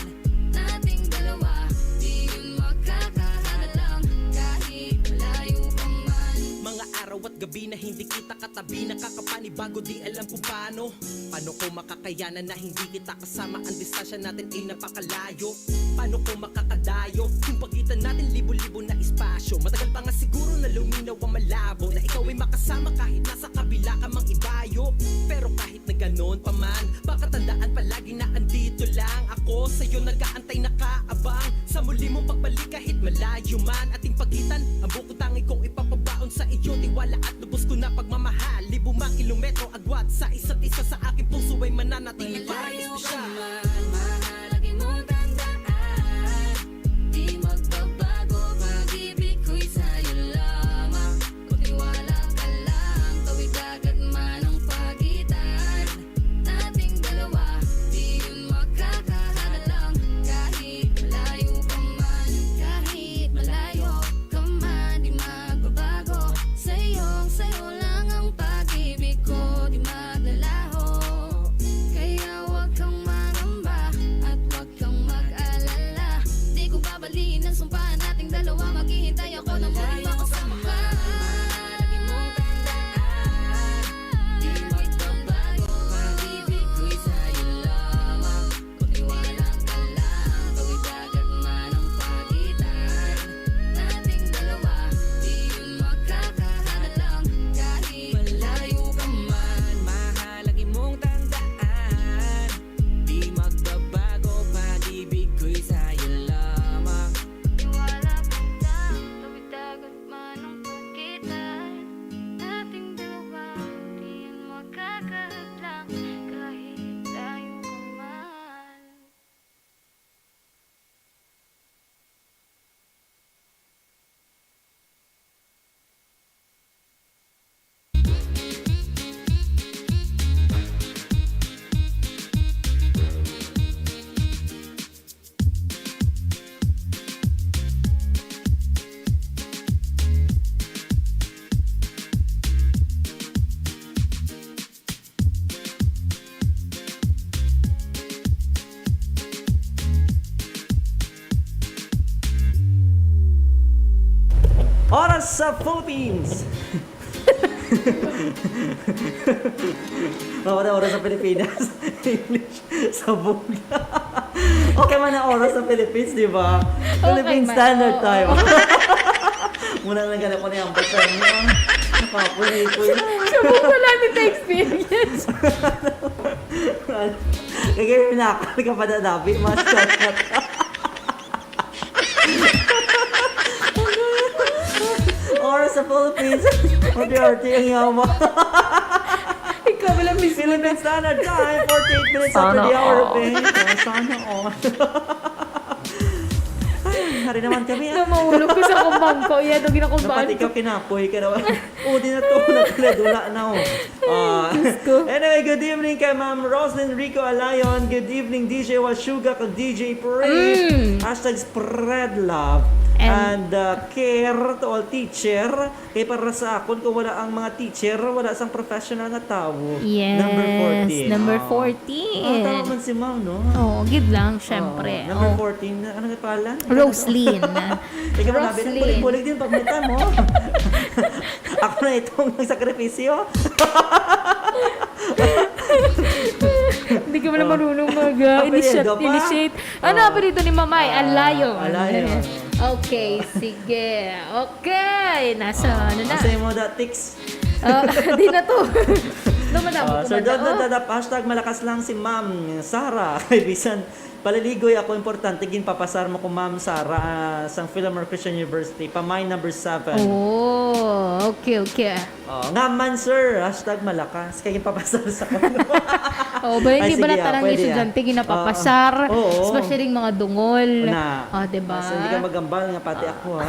nating dalawa, di yun makakahadlang kahit malayo ka man. Mga araw at gabi na hindi kita katabi, nakakapanibago, di alam kung paano. Paano ko makakayanan na hindi kita kasama? Ang distansya natin ay napakalayo. Paano ko makakadayo kung pagitan natin libo-libo na espasyo? Matagal pa nga siguro na luminaw ang malabo, na ikaw ay makasama kahit nasa kabila ka mang ibayo. Pero kahit na ganoon pa man, baka tandaan palagi na andito lang ako sa'yo, nag-aantay, nakaabang sa muli mong pagbalik. Kahit malayo man ating pagitan, ang bukod tangi kong ipapabaon sa iyo, tiwala at lubos ko na pagmamahal. Libo mang kilometro agwat sa isa't isa, sa aking puso ay mananatili parang espesyal. Malayo ka man, mahal, lagi mong tandaan. Di magbabago, pag-ibig ko'y sa'yo lamang. Magtiwala ka lang, tawid dagat man ang pagitan nating dalawa, di yun makakahadlang kahit malayo ka man. Kahit malayo ka man, di magbabago. Sa'yo, sa'yo lang ang pag-ibig ko, di maglalaho. Kaya wag kang mangamba at wag kang mag-alala. Di ko babaliin ang sumpa nating dalawa. Maghihintay ako na muling makasama ka. Lagi mong tandaan, di magbabago, pag-ibig ko'y sa'yo lamang. Magtiwala ka lang, tawid dagat man ang pagitan nating dalawa, di yun makakahadlang kahit malayo ka man. Mahal, lagi mong tandaan, di magbabago, pag-ibig ko'y sa'yo lamang. Magtiwala ka lang, tawid dagat man ang pagitan nating dalawa, di yun makakahadlang kahit layo ka man. Oras sa Philippines. Mawala oras sa Pilipinas. English, sabog. Okay man ang oras sa Philippines, di ba? Oh my Philippine God. Standard Time. Muna lang gana ko na yung basa niyo. Nakapulipoy. Sabog pala ni experience. Kaya pinakal ka pa na dabi, mas Oras sa Philippines. Mag-arte ang yawa. Ikaw wala mismo. Philippine Standard Time, forty-eight minutes after the hour of eight. Sana all. Ay, hari naman kami, ah. Namahulog ko sa kumbangko. Iya, doon ginakumbangko. Napati ka, kinapoy ka naman. Oh, di na to, na pala, dula na, oh. Ah, Diyos ko. Anyway, good evening kay Ma'am Roslyn Rico Alayon. Good evening, D J Washuga kag D J Pray. Mm. Hashtag spread love. And, uh, care to all teacher. Kay para sa akon, kung wala ang mga teacher, wala sang professional nga tawo. Yes, Number fourteen. number Oh. fourteen. Ah, tama man si ma'am, no? Oo, gid lang, syempre. Oh, number Oh. fourteen, ano nga pangalan? Roslyn. Ikaw na, Roslyn. Bulig-bulig din pag may time, oh. Ako na itong nagsakripisyo. Hindi ka man Oh. marunong mag, uh, Apelyido initiate, pa? initiate. Ano Oh. apelyido ni Mamay? Ah, Alayon. Alayon. Okay, sige. Okay, nasa Ah, ano na? Asa yung mga tix? Ah, di na to. Ano man ako Ah, Sir kumanta? Dodod Oh. Dadap, hashtag malakas lang si Ma'am Sara. Kay bisan paliligoy ako, importante, ginpapasar mo ko, Ma'am Sara, ah, sang Philamore Christian University, pa my number seven. Oh, okay, okay. Oh, nga man, sir, hashtag malakas. Kay ginpapasar sa ko. Oh, ba, Ay, hindi ba sige, na ah, tarang pwede, ah. estudyante ginapapasar, Ah, oo. especially yung mga dungol? Na. Oh, di ba? Mas hindi ka magambal nga pati Ah. ako, ha?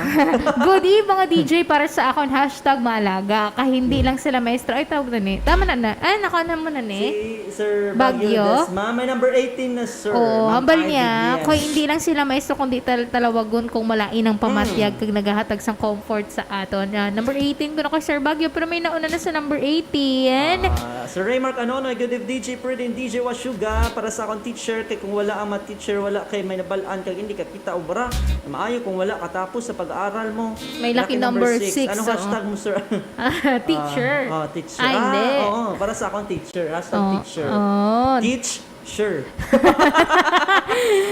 Good eve, mga D J, para sa akon, hashtag maalaga. Kay hindi Hmm. lang sila maestro. Ay, tawag na ni. Tama na na. Ay, nakuha na mo na ni. Si Sir Baguio Baguio. Desma. May number eighteen na, sir. Oh, Ma'am hambal Ivy niya, Diaz. kung hindi lang sila maestro, kundi tal-, talawagon kung malain ang pamatyag Hmm. kag nagahatag sang comfort sa aton. Ah, number eighteen ko na kay Sir Baguio, pero may nauna na sa number eighteen. Ah, Sir Raymark Anonoy, good eve, D J Pretty and D J Washuga. Para sa akong teacher, kay kung wala ang mga teacher, wala kay may nabalaan kag hindi ka kita obra na maayo kung wala katapos sa pag-aaral mo. May lucky Lucky number number six. six, Anong oo. hashtag mo, sir? Ah, teacher. Ah, oh, teacher. Ah, hindi. Ah, oo. Para sa akong teacher. Hashtag Oh, teacher. oh. Teach, sure.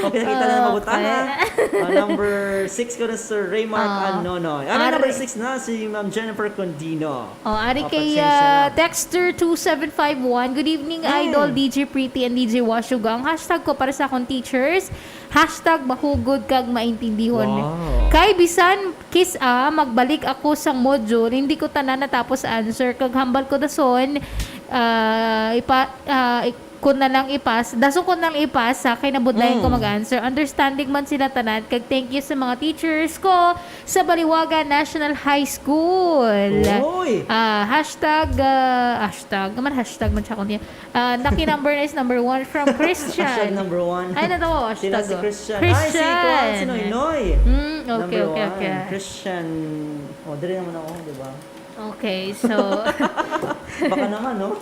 Okay, nakita na Okay. mabutana. Ah, number six ko na, Sir Raymark Ah. Anonoy. Ah, may Ari- number six na si Ma'am Jennifer Condino. Oh, ari Oh, kay, pasensya ah, na. Texter two seven five one. Good evening, Mm. Idol, D J Pretty and D J Washuga. Ang hashtag ko para sa akong teachers, hashtag mahugod kag maintindihon. Wow. Kay bisan kis-a magbalik ako sang module, hindi ko tanan natapos answer. Kag hambal ko dason, ah, ipa-, ah, i-, ko na lang ipas, dason ko na lang ipas, sa kay nabudlayan ko Mm. mag-answer. Understanding man sila tanan, kag thank you sa mga teachers ko sa Baliwagan National High School. Uy! Ah, hashtag, ah, hashtag, naman hashtag man siya kundi. Ah, lucky number na is number one from Christian. Hashtag number one. Ay, natawa, Sino hashtag, si oh. Christian? Ay, si Kuan, si Christian. Noynoy. Mm, okay, Number okay, one. okay. Christian. Oh, diri naman ako, di ba? Okay, so Baka naman, no?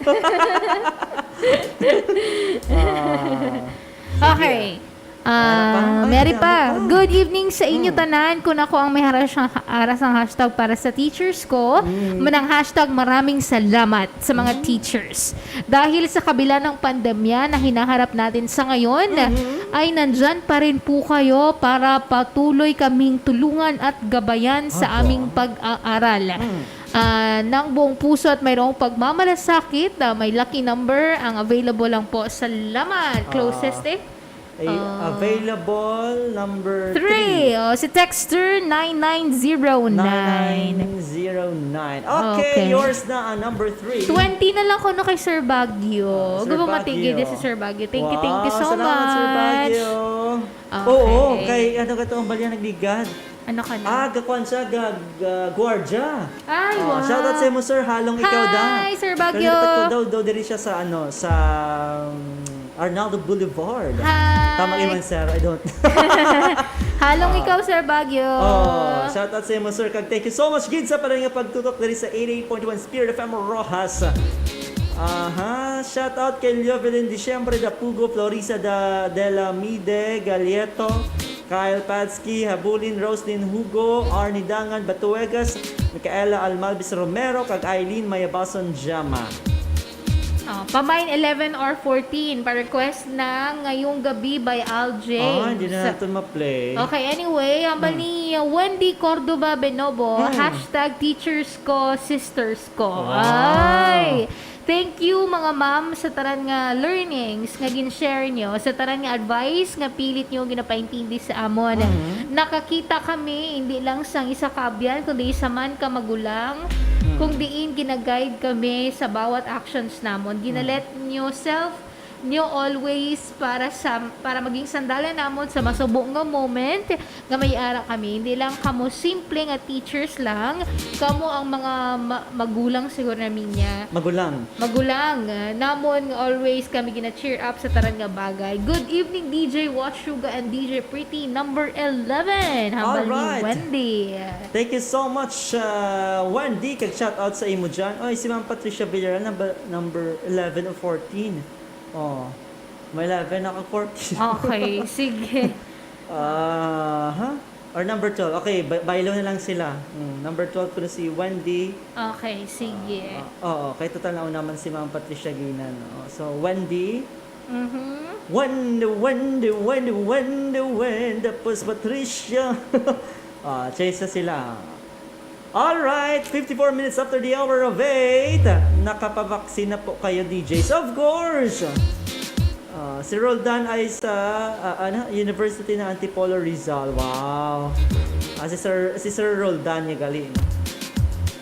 Ah, Okay. sige. Ah, Meron pa? Ay, Mary dami pa. pa. Good evening sa inyo Hmm. tanan. Kung ako ang may haras-, aras ang hashtag para sa teachers ko, Hmm. manang hashtag maraming salamat sa mga Hmm. teachers. Dahil sa kabila ng pandemya na hinaharap natin sa ngayon, Hmm. ay nandyan pa rin po kayo para patuloy kaming tulungan at gabayan sa Aba. aming pag-aaral. Hmm. Ah, ng buong puso at mayroong pagmamalasakit, ah, may lucky number ang available lang po. Salamat. Closest Ah. eh. Ay, Ah. available number Three. three. Oh, si Texter nine nine zero nine. Nine nine zero nine. Okay, Okay. yours na ang number three. Twenty na lang kuno kay Sir Baguio. Ah, Sir Gumamatigi Baguio. din si Sir Baguio. Thank you, thank you Wow, so salamat, Sir much. Baguio. Okay. Oo, kay ano ka to, ang balya nagligad? Ano ka na? Ah, gakuan siya, ga-, ga-, gwardiya. Ay, Oh, wow. shout out sa imo, sir. Halong ikaw, da. Hi, Sir Baguio. Kalipat ko daw, daw diri siya sa, ano, sa, um, Arnaldo Boulevard. Hi. Tama yun, sir. I don't. Halong Ah. ikaw, Sir Baguio. Oh, shout out sa imo, sir. Kag thank you so much gid sa pala nga pagtutok diri sa eighty-eight point one Spirit F M Roxas. Aha, shout out kay Leovelyn Diciembre Dapugo, Florisa da, de la Mide Galieto, Kyle Padsky, Habulin, Roslyn Hugo, Arnie Dangan Batuegas, Micaela Almalvis Romero, kag Eileen Mayabason Jama. Oh, pamain eleven or fourteen, pa-request na Ngayong Gabi by Al James. Ah, hindi na natin ma-play. Okay, anyway, hambal Hmm. ni Wendy Cordoba Benobo, Hmm. hashtag teachers ko, sisters ko. Wow. Ay! Thank you, mga ma'am, sa tanan nga learnings nga gin-share nyo, sa tanan nga advice nga pilit nyo ginapaintindi sa amon. Mhm. Nakakita kami, hindi lang sang isa ka abyan, kundi isa man ka magulang, Mhm. kung diin gina-guide kami sa bawat actions namon. Gina-let Mhm. nyo self nyo always para sa, para maging sandalan namon sa masubo nga moment nga may ara kami. Hindi lang kamo simple nga teachers lang, kamo ang mga ma-, magulang siguro namin niya. Magulang. Magulang, ah, namon nga always kami gina-cheer up sa tanan nga bagay. Good evening, D J Washuga and D J Pretty, number eleven. Hambal ni Alright. Wendy. Thank you so much, uh, Wendy. Kag shout out sa imo dyan. Oy, si Ma'am Patricia Villarreal, number, number eleven o fourteen. Oh, may eleven, naka fourteen. Okay, sige. Ah, ha? Or number twelve. Okay, ba-, baylo na lang sila. Mm, number twelve ko na si Wendy. Okay, sige. Ah, oo, kay total na naman si Ma'am Patricia Ginan. Oh. So, Wendy. Mhm. Wendy, Wendy, Wendy, Wendy, Wendy, tapos Patricia. Ah, chase na sila. Alright, fifty-four minutes after the hour of eight. Nakapabaksin na po kayo, D Js? Of course! Ah, si Roldan ay sa, ah, ano, University ng Antipolo, Rizal. Wow. Ah, si Sir, si Sir Roldan niya gali, no?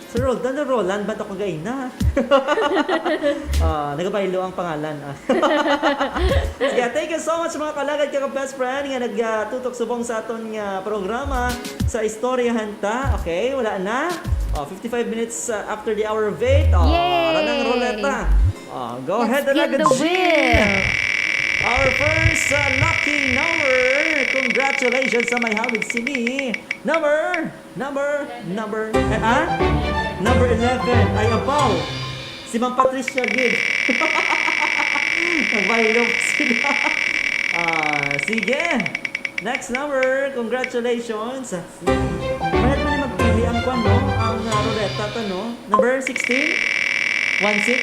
Sir Roldan, no, Roland, ba't ako gaina? Ah, nagabaylo ang pangalan, ah. Sige, thank you so much, mga kalagad, kag best friend, nga nagtutok subong sa aton nga programa sa Istoryahan Ta. Okay, wala na. Oh, fifty-five minutes, uh, after the hour of eight. Oh, Yay! Ranang Roleta. Oh, go Let's ahead, spin the Alagad Jean. Wheel. Our first, uh, lucky number. Congratulations sa may hawid sini. Number, number, number, eh, ah? Number eleven. Ay, abaw. Si Ma'am Patricia gid. Nagbaylo sila. Ah, sige. Next number. Congratulations. Mayat man ni magpili ang kwan, no? Ang, ah, ruleta ta, no? Number sixteen? One six?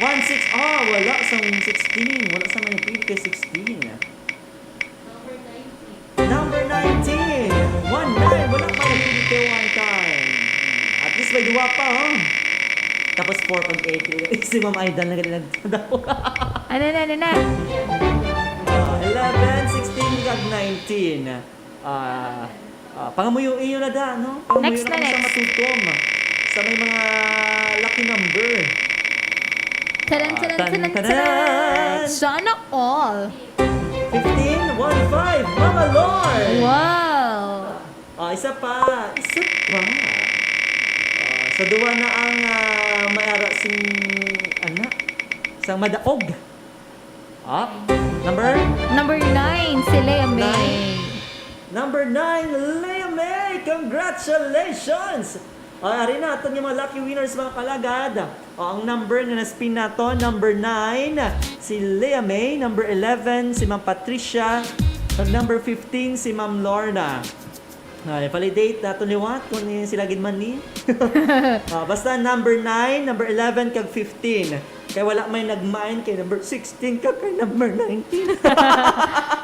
One six. Ah, wala sang sixteen. Wala sang nagpili kay sixteen. Number nineteen. One nine. Wala pa nagpili kay one time. At least may duwa pa, oh. Tapos four pag eight. Si Ma'am Aidan lang gali nagtadaw. Ano na, ano na? Ah, eleven, sixteen, kag nineteen. Ah, ah, pangamuyo iyo na da, no? Pangamuyo Next na na, kami sa next. Matutom. Sa may mga lucky number. Taran, Ah, taran, tan, taran, taran. Taran! Sana all. Fifteen, one five, Mama Lord! Wow! Ah, isa pa, isa pa. Ah, sa duwa na ang, ah, may ara sing anak. Sang madaog. Ah, number? Number nine, si Lea May. Nine. Number nine, Lea May! Congratulations! Ah, ari na, aton nga mga lucky winners, mga kalagad. Ah, ang number nga na-spin nato, number nine, si Lea May. Number eleven, si Ma'am Patricia. Kag number fifteen, si Ma'am Lorna. Ay, validate nato liwat kung ni sila gid man ni. Ah, basta number nine, number eleven, kag fifteen. Kay wala may nag-mine kay number sixteen ka kay number nineteen.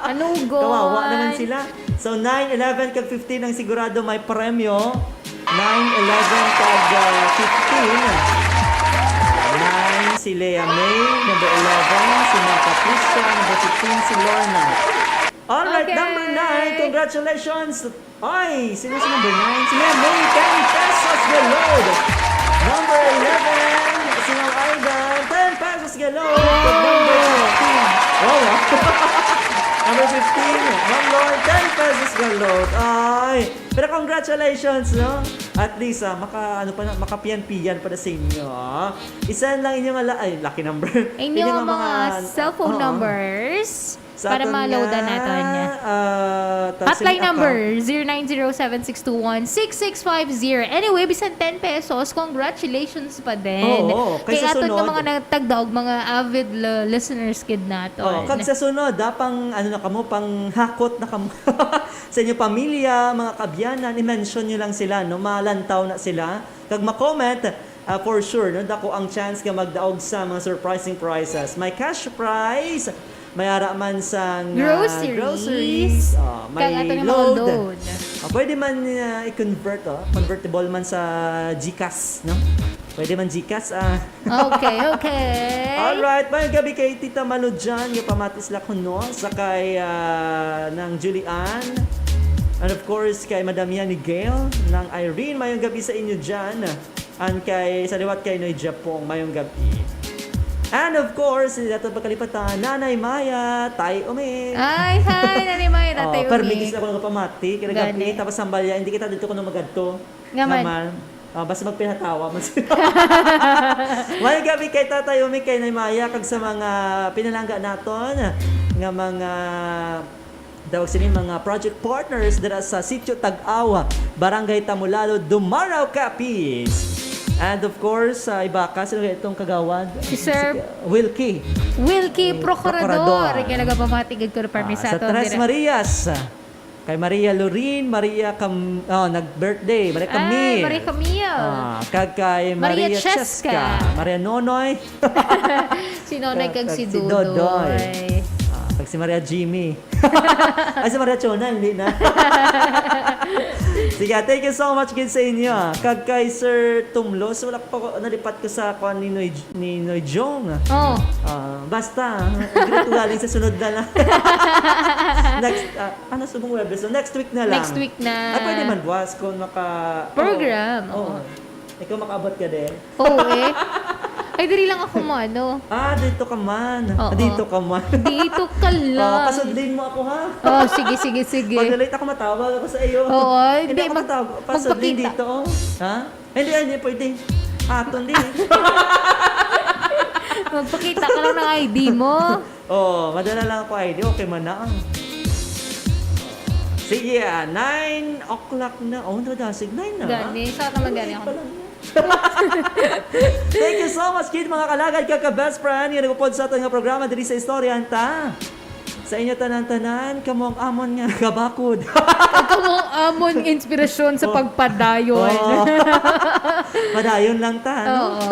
Ano, Kawawa naman sila. So, nine, eleven, kag fifteen ang sigurado may premyo. Nine, eleven, kag, ah, fifteen. Nine, si Lea May. Number eleven, si Ma'am Patricia. Number fifteen, si Lorna. Alright, Okay. number nine. Congratulations. Ay, sino si number nine? Si Ma'am May, ten pesos galore. Number eleven, si Ma'am Aidan, ten pesos galore. Wow. Number fifteen. Wow, ah. Number fifteen, Ma'am Lord, ten pesos galore. Ay, pero congratulations, no? At least, ah, maka, ano pa na, makapiyan-piyan pa na sa inyo, ah. Isa lang inyong ala-, ay, lucky number. Inyong Inyong mga mga cellphone Oo. numbers. Sa Para aton ma-loadan nga, naton niya. ah, ta-, Hotline sige, number, account. zero nine zero seven six two one six six five zero. Anyway, bisan ten pesos, congratulations pa din. Oo, kay Kay sa aton nga sunod. mga nagtagdaog, mga avid l-, listeners gid naton. Oo, kag sa sunod, ah, pang, ano na kamo, pang hakot na kamo sa inyong pamilya, mga kaabyanan, i-mention nyo lang sila, no? Malantaw na sila. Kag ma-comment, ah, for sure, no? Dako ang chance nga magdaog sa mga surprising prizes. May cash prize, may ara man sang, ah, Groceries. groceries, ah, Kag may ato nga mga load. load. Ah, pwede man, ah, i-convert, oh. Convertible man sa GCash, no? Pwede man GCash, ah. Okay, okay. Alright, mayong gabi kay Tita Malu dyan, nga pamati sila kuno, sa kay, ah, Nang Julian, and of course, kay Madam Yani Gail, Nang Irene, mayong gabi sa inyo dyan. And kay, sa liwat kay Noy Japong, mayong gabi. And of course, hindi nato pagkalipatan, Nanay Maya, Tay Umi. Ay, hi, Nanay Maya, Tatay Oh, permi Umi. Kasi ako nagpamati, kaya Gani. Gabi, tapos sambalya, hindi kita dito kuno magadto. Nga man. Nga man. Ah, basta magpinatawa man sila. May gabi kay Tatay Umi, kay Nay Maya, kag sa mga pinalangga naton, nga mga Tawag sini mga project partners dira sa Sitio Tag-aw, Barangay Tamulalo, Dumarao, Capiz. And of course, sa Ibaka, sino kaya itong kagawad? Si Sir Wilkie. Wilkie Procurador. Procurador. Kaya nagapamatigad ko na permi Ah, sa sa aton Tres dire. Marias. Kay Maria Lorin, Maria Cam-, oh, nag-birthday, Maria Ay, Camille. Maria Camille. Ah, kag kay Maria Maria Cheska. Cheska, Maria Nonoy. Si Nonoy kag Kag si si Dodoy. Dodoy. Ah, kag si Maria Jimmy. Ay, si Maria Chona, hindi na. Sige, thank you so much gid sa inyo, ah. Kag kay Sir Tumlos, wala pa ko nalipat ko sa kuan ni Noy, ni Noy Jong. Oh. Ah, basta, ah, agree ko galing sa sunod na lang. Next, ah, ano, subong Webes? So, next week na lang. Next week na. Ah, pwede man, buwas, kung maka-, Program, oo. Oo. Ikaw makaabot ka din? Oo, eh. Ay, diri lang ako mo, ano. Ah, dito ka man. Oo. Dito ka man. Dito ka lang. Ah, pasudlin mo ako, ha? Oh, sige, sige, sige. Pag na-late ako, matawag ako sa iyo. Oo, hindi, hindi ako mag-, matawag. Pasudlin magpakita. Dito, oh. Ha? Hindi, hindi pwede. Aton din. Magpakita ka lang ng I D mo. Oh, madala lang ako I D. Okay man na. Sige, ah, nine o'clock na. Oh, nadasig nine na. Gani, sa naman gani ako. Pala. Thank you so much, kid, mga kalagad, kag ka-best friend, nga nagupod sa aton nga programa diri sa Istoryahan Ta. Sa inyo tanan-tanan, kamo ang amon nga kabakod. Kamo ang amon nga inspirasyon sa Oh. pagpadayon. Oh. Padayon lang ta, no? Oo.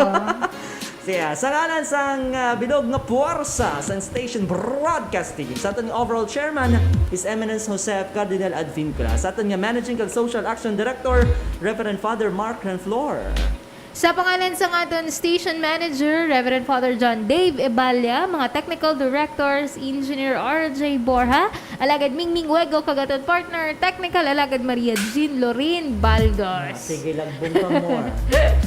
Siya, sa ngalan sang, ah, bilog nga puwersa sang station broadcasting, sa aton nga overall chairman, His Eminence Jose F. Cardinal Advincula, sa aton nga managing kag social action director, Reverend Father Mark Renflor. Sa pangalan sang aton station manager, Reverend Father John Dave Ebalia, mga technical directors, Engineer R J Borja, Alagad Mingming Wego, kag aton partner technical, Alagad Maria Jean Lorraine Baldos. Ah, sige, lagbong pa more.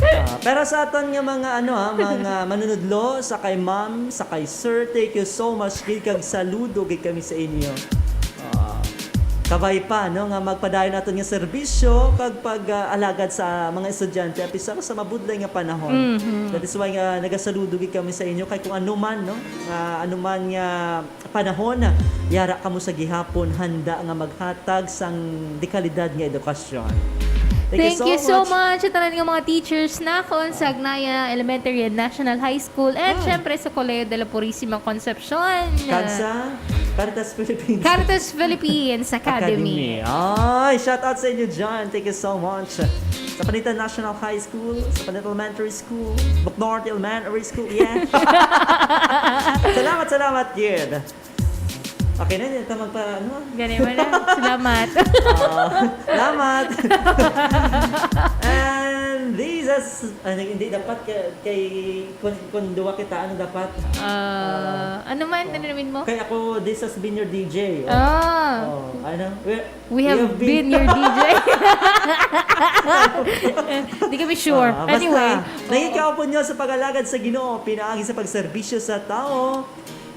Ah, pero sa aton nga mga, ano, ha, mga manunudlo, sa kay ma'am, sa kay sir, thank you so much gid, kag saludo gid kami sa inyo. Ah, kabay pa, no, nga magpadayon aton nga serbisyo kag pag, ah, alagad sa mga estudyante, apisar sa mabudlay nga panahon. Mhm. That is why nga nagasaludo gid kami sa inyo, kay kung ano man, no, nga ano man nga panahon, yara kamo sa gihapon handa nga maghatag sang dekalidad nga edukasyon. Thank you so much. Thank you so much sa tanan nga mga teachers nakon sa Agnaya Elementary and National High School, and Mm. syempre sa Colegio de la Purisima Concepcion. Kag sa Caritas Philippines. Caritas Philippines Academy. Academy. Ay, shout out sa inyo dyan. Thank you so much. Sa Panitan National High School, sa Panitan Elementary School, Buknort Elementary School, yeah. Salamat, salamat, kid. Okay na, hindi na magpa-, ano? Gani mo na. Salamat. Ah, salamat. And this is, ah, hindi dapat ka-, kay, kung, kung duwa kita, ano dapat? Ah, Ah, ano man, oh. Ano namin mo? Kay ako, this has been your D J. Oh. Ah. Oh, ano? We, We have been your D J. Di kami sure. Ah, basta, anyway. Nangikaw po nyo sa pag-alagad sa Ginoo, pinaagi sa pagserbisyo sa tao.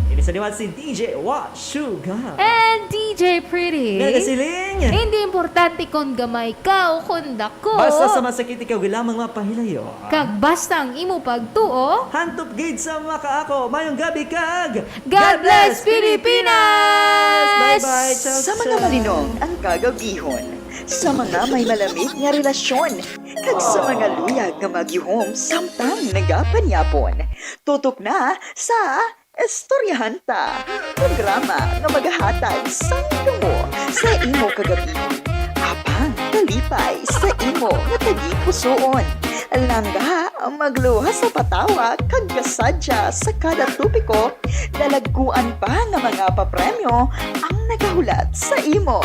Ini sa liwat si D J Wa Sugar. And D J Pretty. Nga nagasiling. Hindi importante kung gamay ka o kung dako. Basta sa masakit ikaw lamang mapahilayo. Kag basta ang imo pagtuo. Hantop gid sa makaako. Mayong gabi kag God bless Pilipinas! Bye-bye. Ciao, ciao. Sa mga malinong ang kagabihon, sa mga may malamig nga relasyon, kag sa mga luyag nga magyuhom samtang nagapanyapon. Tutok na sa Istoryahan Ta, programa nga magahatag sang damo sa imo kagabihon, apang kalipay sa imo nga tagipusoon. Langga, magluha sa patawa, kag kasadya sa kada topiko, dalagkuan pa nga mga papremyo ang nagahulat sa imo.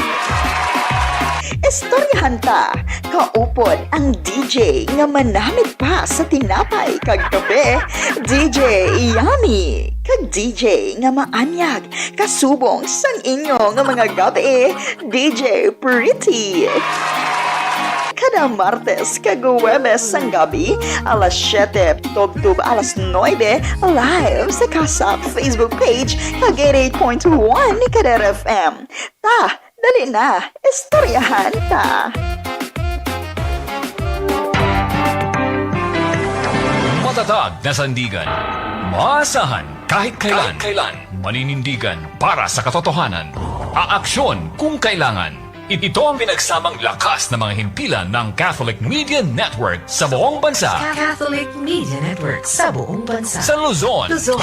Istoryahan Ta, kaupod ang D J nga manamit pa sa tinapay kag kape, D J Yummy, kag D J nga maanyag kasubong sang inyo nga mga gabi, D J Pretty. kada Martes kag Huwebes sang gabi, alas siete tubtob alas nuebe, live sa CASAC Facebook page kag eighty-eight point one ni Kadar F M. Ta, dali na, istoryahan ta. Matatag na sandigan. Maasahan kahit kailan. Kahit kailan. Maninindigan para sa katotohanan. Aaksyon kung kailangan. Ito ang pinagsamang lakas ng mga himpilan ng Catholic Media Network sa buong bansa. Catholic Media Network sa buong bansa. Sa Luzon, Luzon.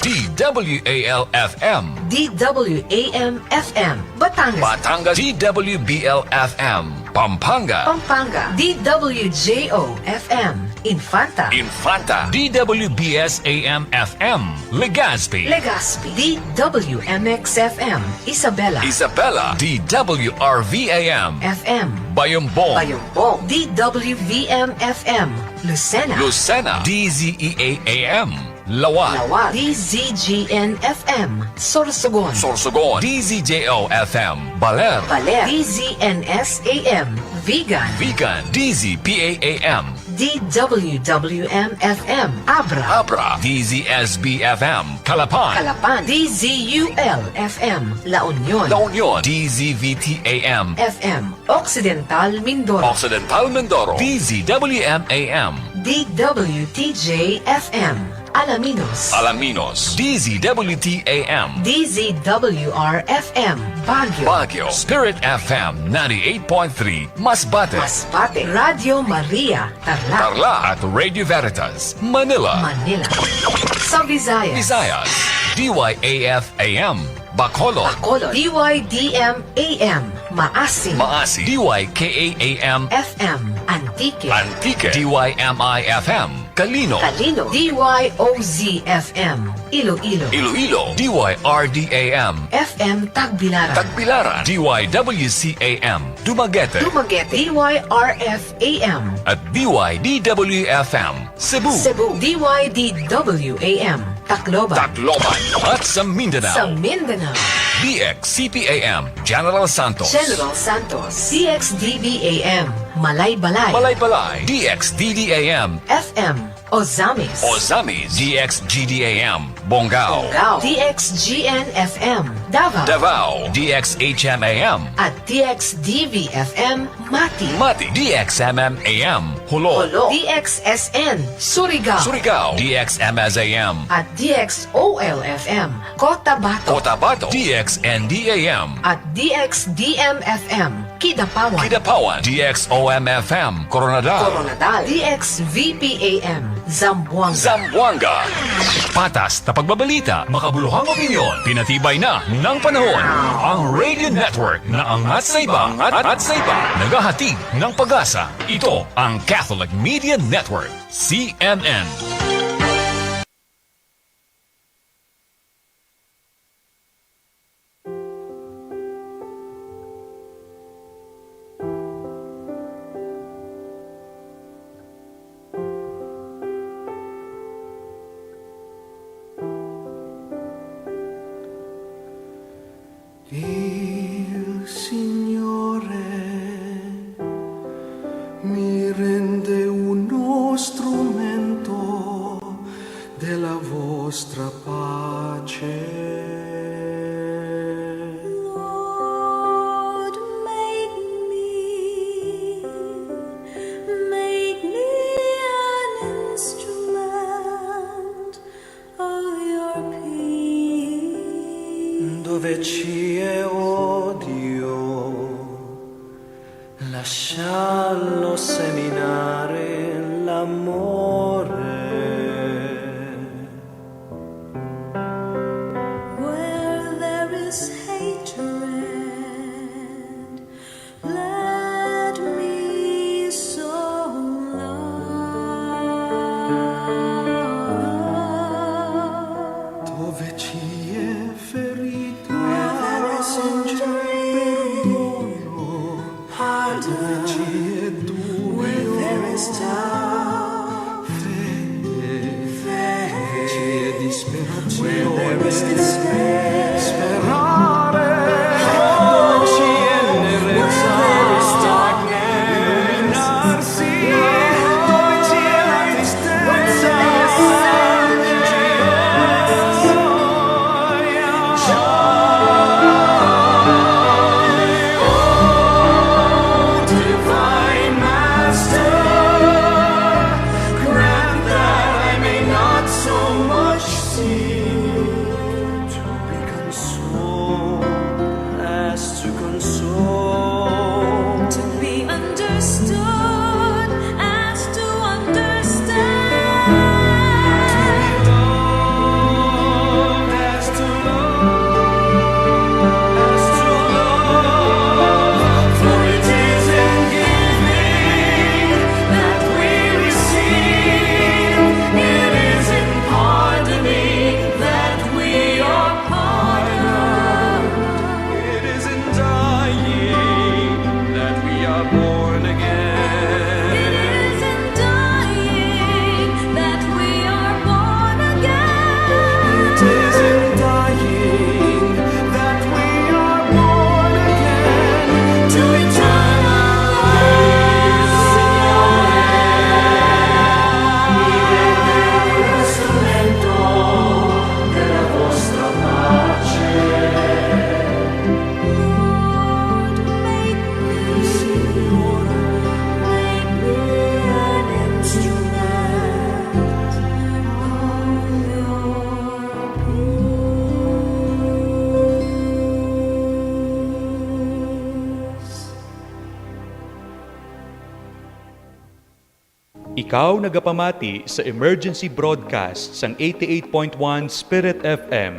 D W A L F M. D W A M F M. Batangas. Batangas, D W B L F M. Pampanga. Pampanga, D W J O F M. Infanta. Infanta, D W B S A M F M. Legazpi. Legazpi, D W M X F M. Isabela. Isabela, D W R V A M. F M. Bayumbong. Bayumbong, D W V M F M. Lucena. Lucena, D Z E A A M. Laoag. Laoag, D Z G N F M. Sorsogon. Sorsogon, D Z J O F M. Baler. Baler, D Z N S A M. Vigan. Vigan, D Z P A A M. D W W M F M. Abra. Abra, D Z S B F M. Calapan. Calapan, D Z U L F M. La Union. La Union, D Z V T A M. F M. Occidental Mindoro. Occidental Mindoro, D Z W M A M. D W T J F M. Alaminos. Alaminos, D Z W T A M. D Z W R F M. Baguio. Baguio, Spirit F M ninety-eight point three, Masbate. Masbate, Radyo Maria, Tarlac. Tarlac, at Radio Veritas, Manila. Manila. Sa Visayas. Visayas, D Y A F A M, Bacolod. Bacolod, D Y D M A M, Maasin. Maasin, D Y K A A M, F M, Antique. Antique, D Y M I F M, Calinog. Calinog, D Y O Z F M, Iloilo. Iloilo, D Y R D A M, F M Tagbilaran. Tagbilaran, D Y W C A M, Dumaguete. Dumaguete, D Y R F A M, at D Y D W F M, Cebu. Cebu, D Y D W A M, Tacloban. Tacloban. At sa Mindanao. Sa Mindanao. D X C P A M, General Santos. General Santos. D X D B A M, Malaybalay. Malaybalay. D X D D A M, F M, Ozamiz. Ozamiz. D X G D A M, Bonggao. Bonggao. D X G N F M, Davao. Davao. D X H M A M. At D X D V F M, Mati. Mati. D X M M A M, Jolo. Jolo. D X S N, Surigao. Surigao. D X M S A M. At D X O L F M, Cotabato. Cotabato. D X N D A M. At D X D M F M, Kidapawan. Kidapawan. D X O M F M, Koronadal. Koronadal. D X V P A M, Zamboanga. Zamboanga. Patas na pagbabalita, makabuluhang opinyon, pinatibay na ng panahon. Ang Radio Network na angat sa iba, angat, angat sa iba, naghahatid ng pag-asa. Ito ang Catholic Media Network, C M N. Il Signore mi rende uno strumento della vostra pace. Lord, make me, make me an instrument of your peace. Dove ci è odio, lascialo seminare l'amore. Where there is hatred, let me sow love. Dove ci è ferita, perdono. Dove ci è dubbio, fede. Dove ci è disperazione, sperare. Dove ci è nerezza, Ikaw nagapamati sa emergency broadcast sang eighty-eight point one Spirit F M.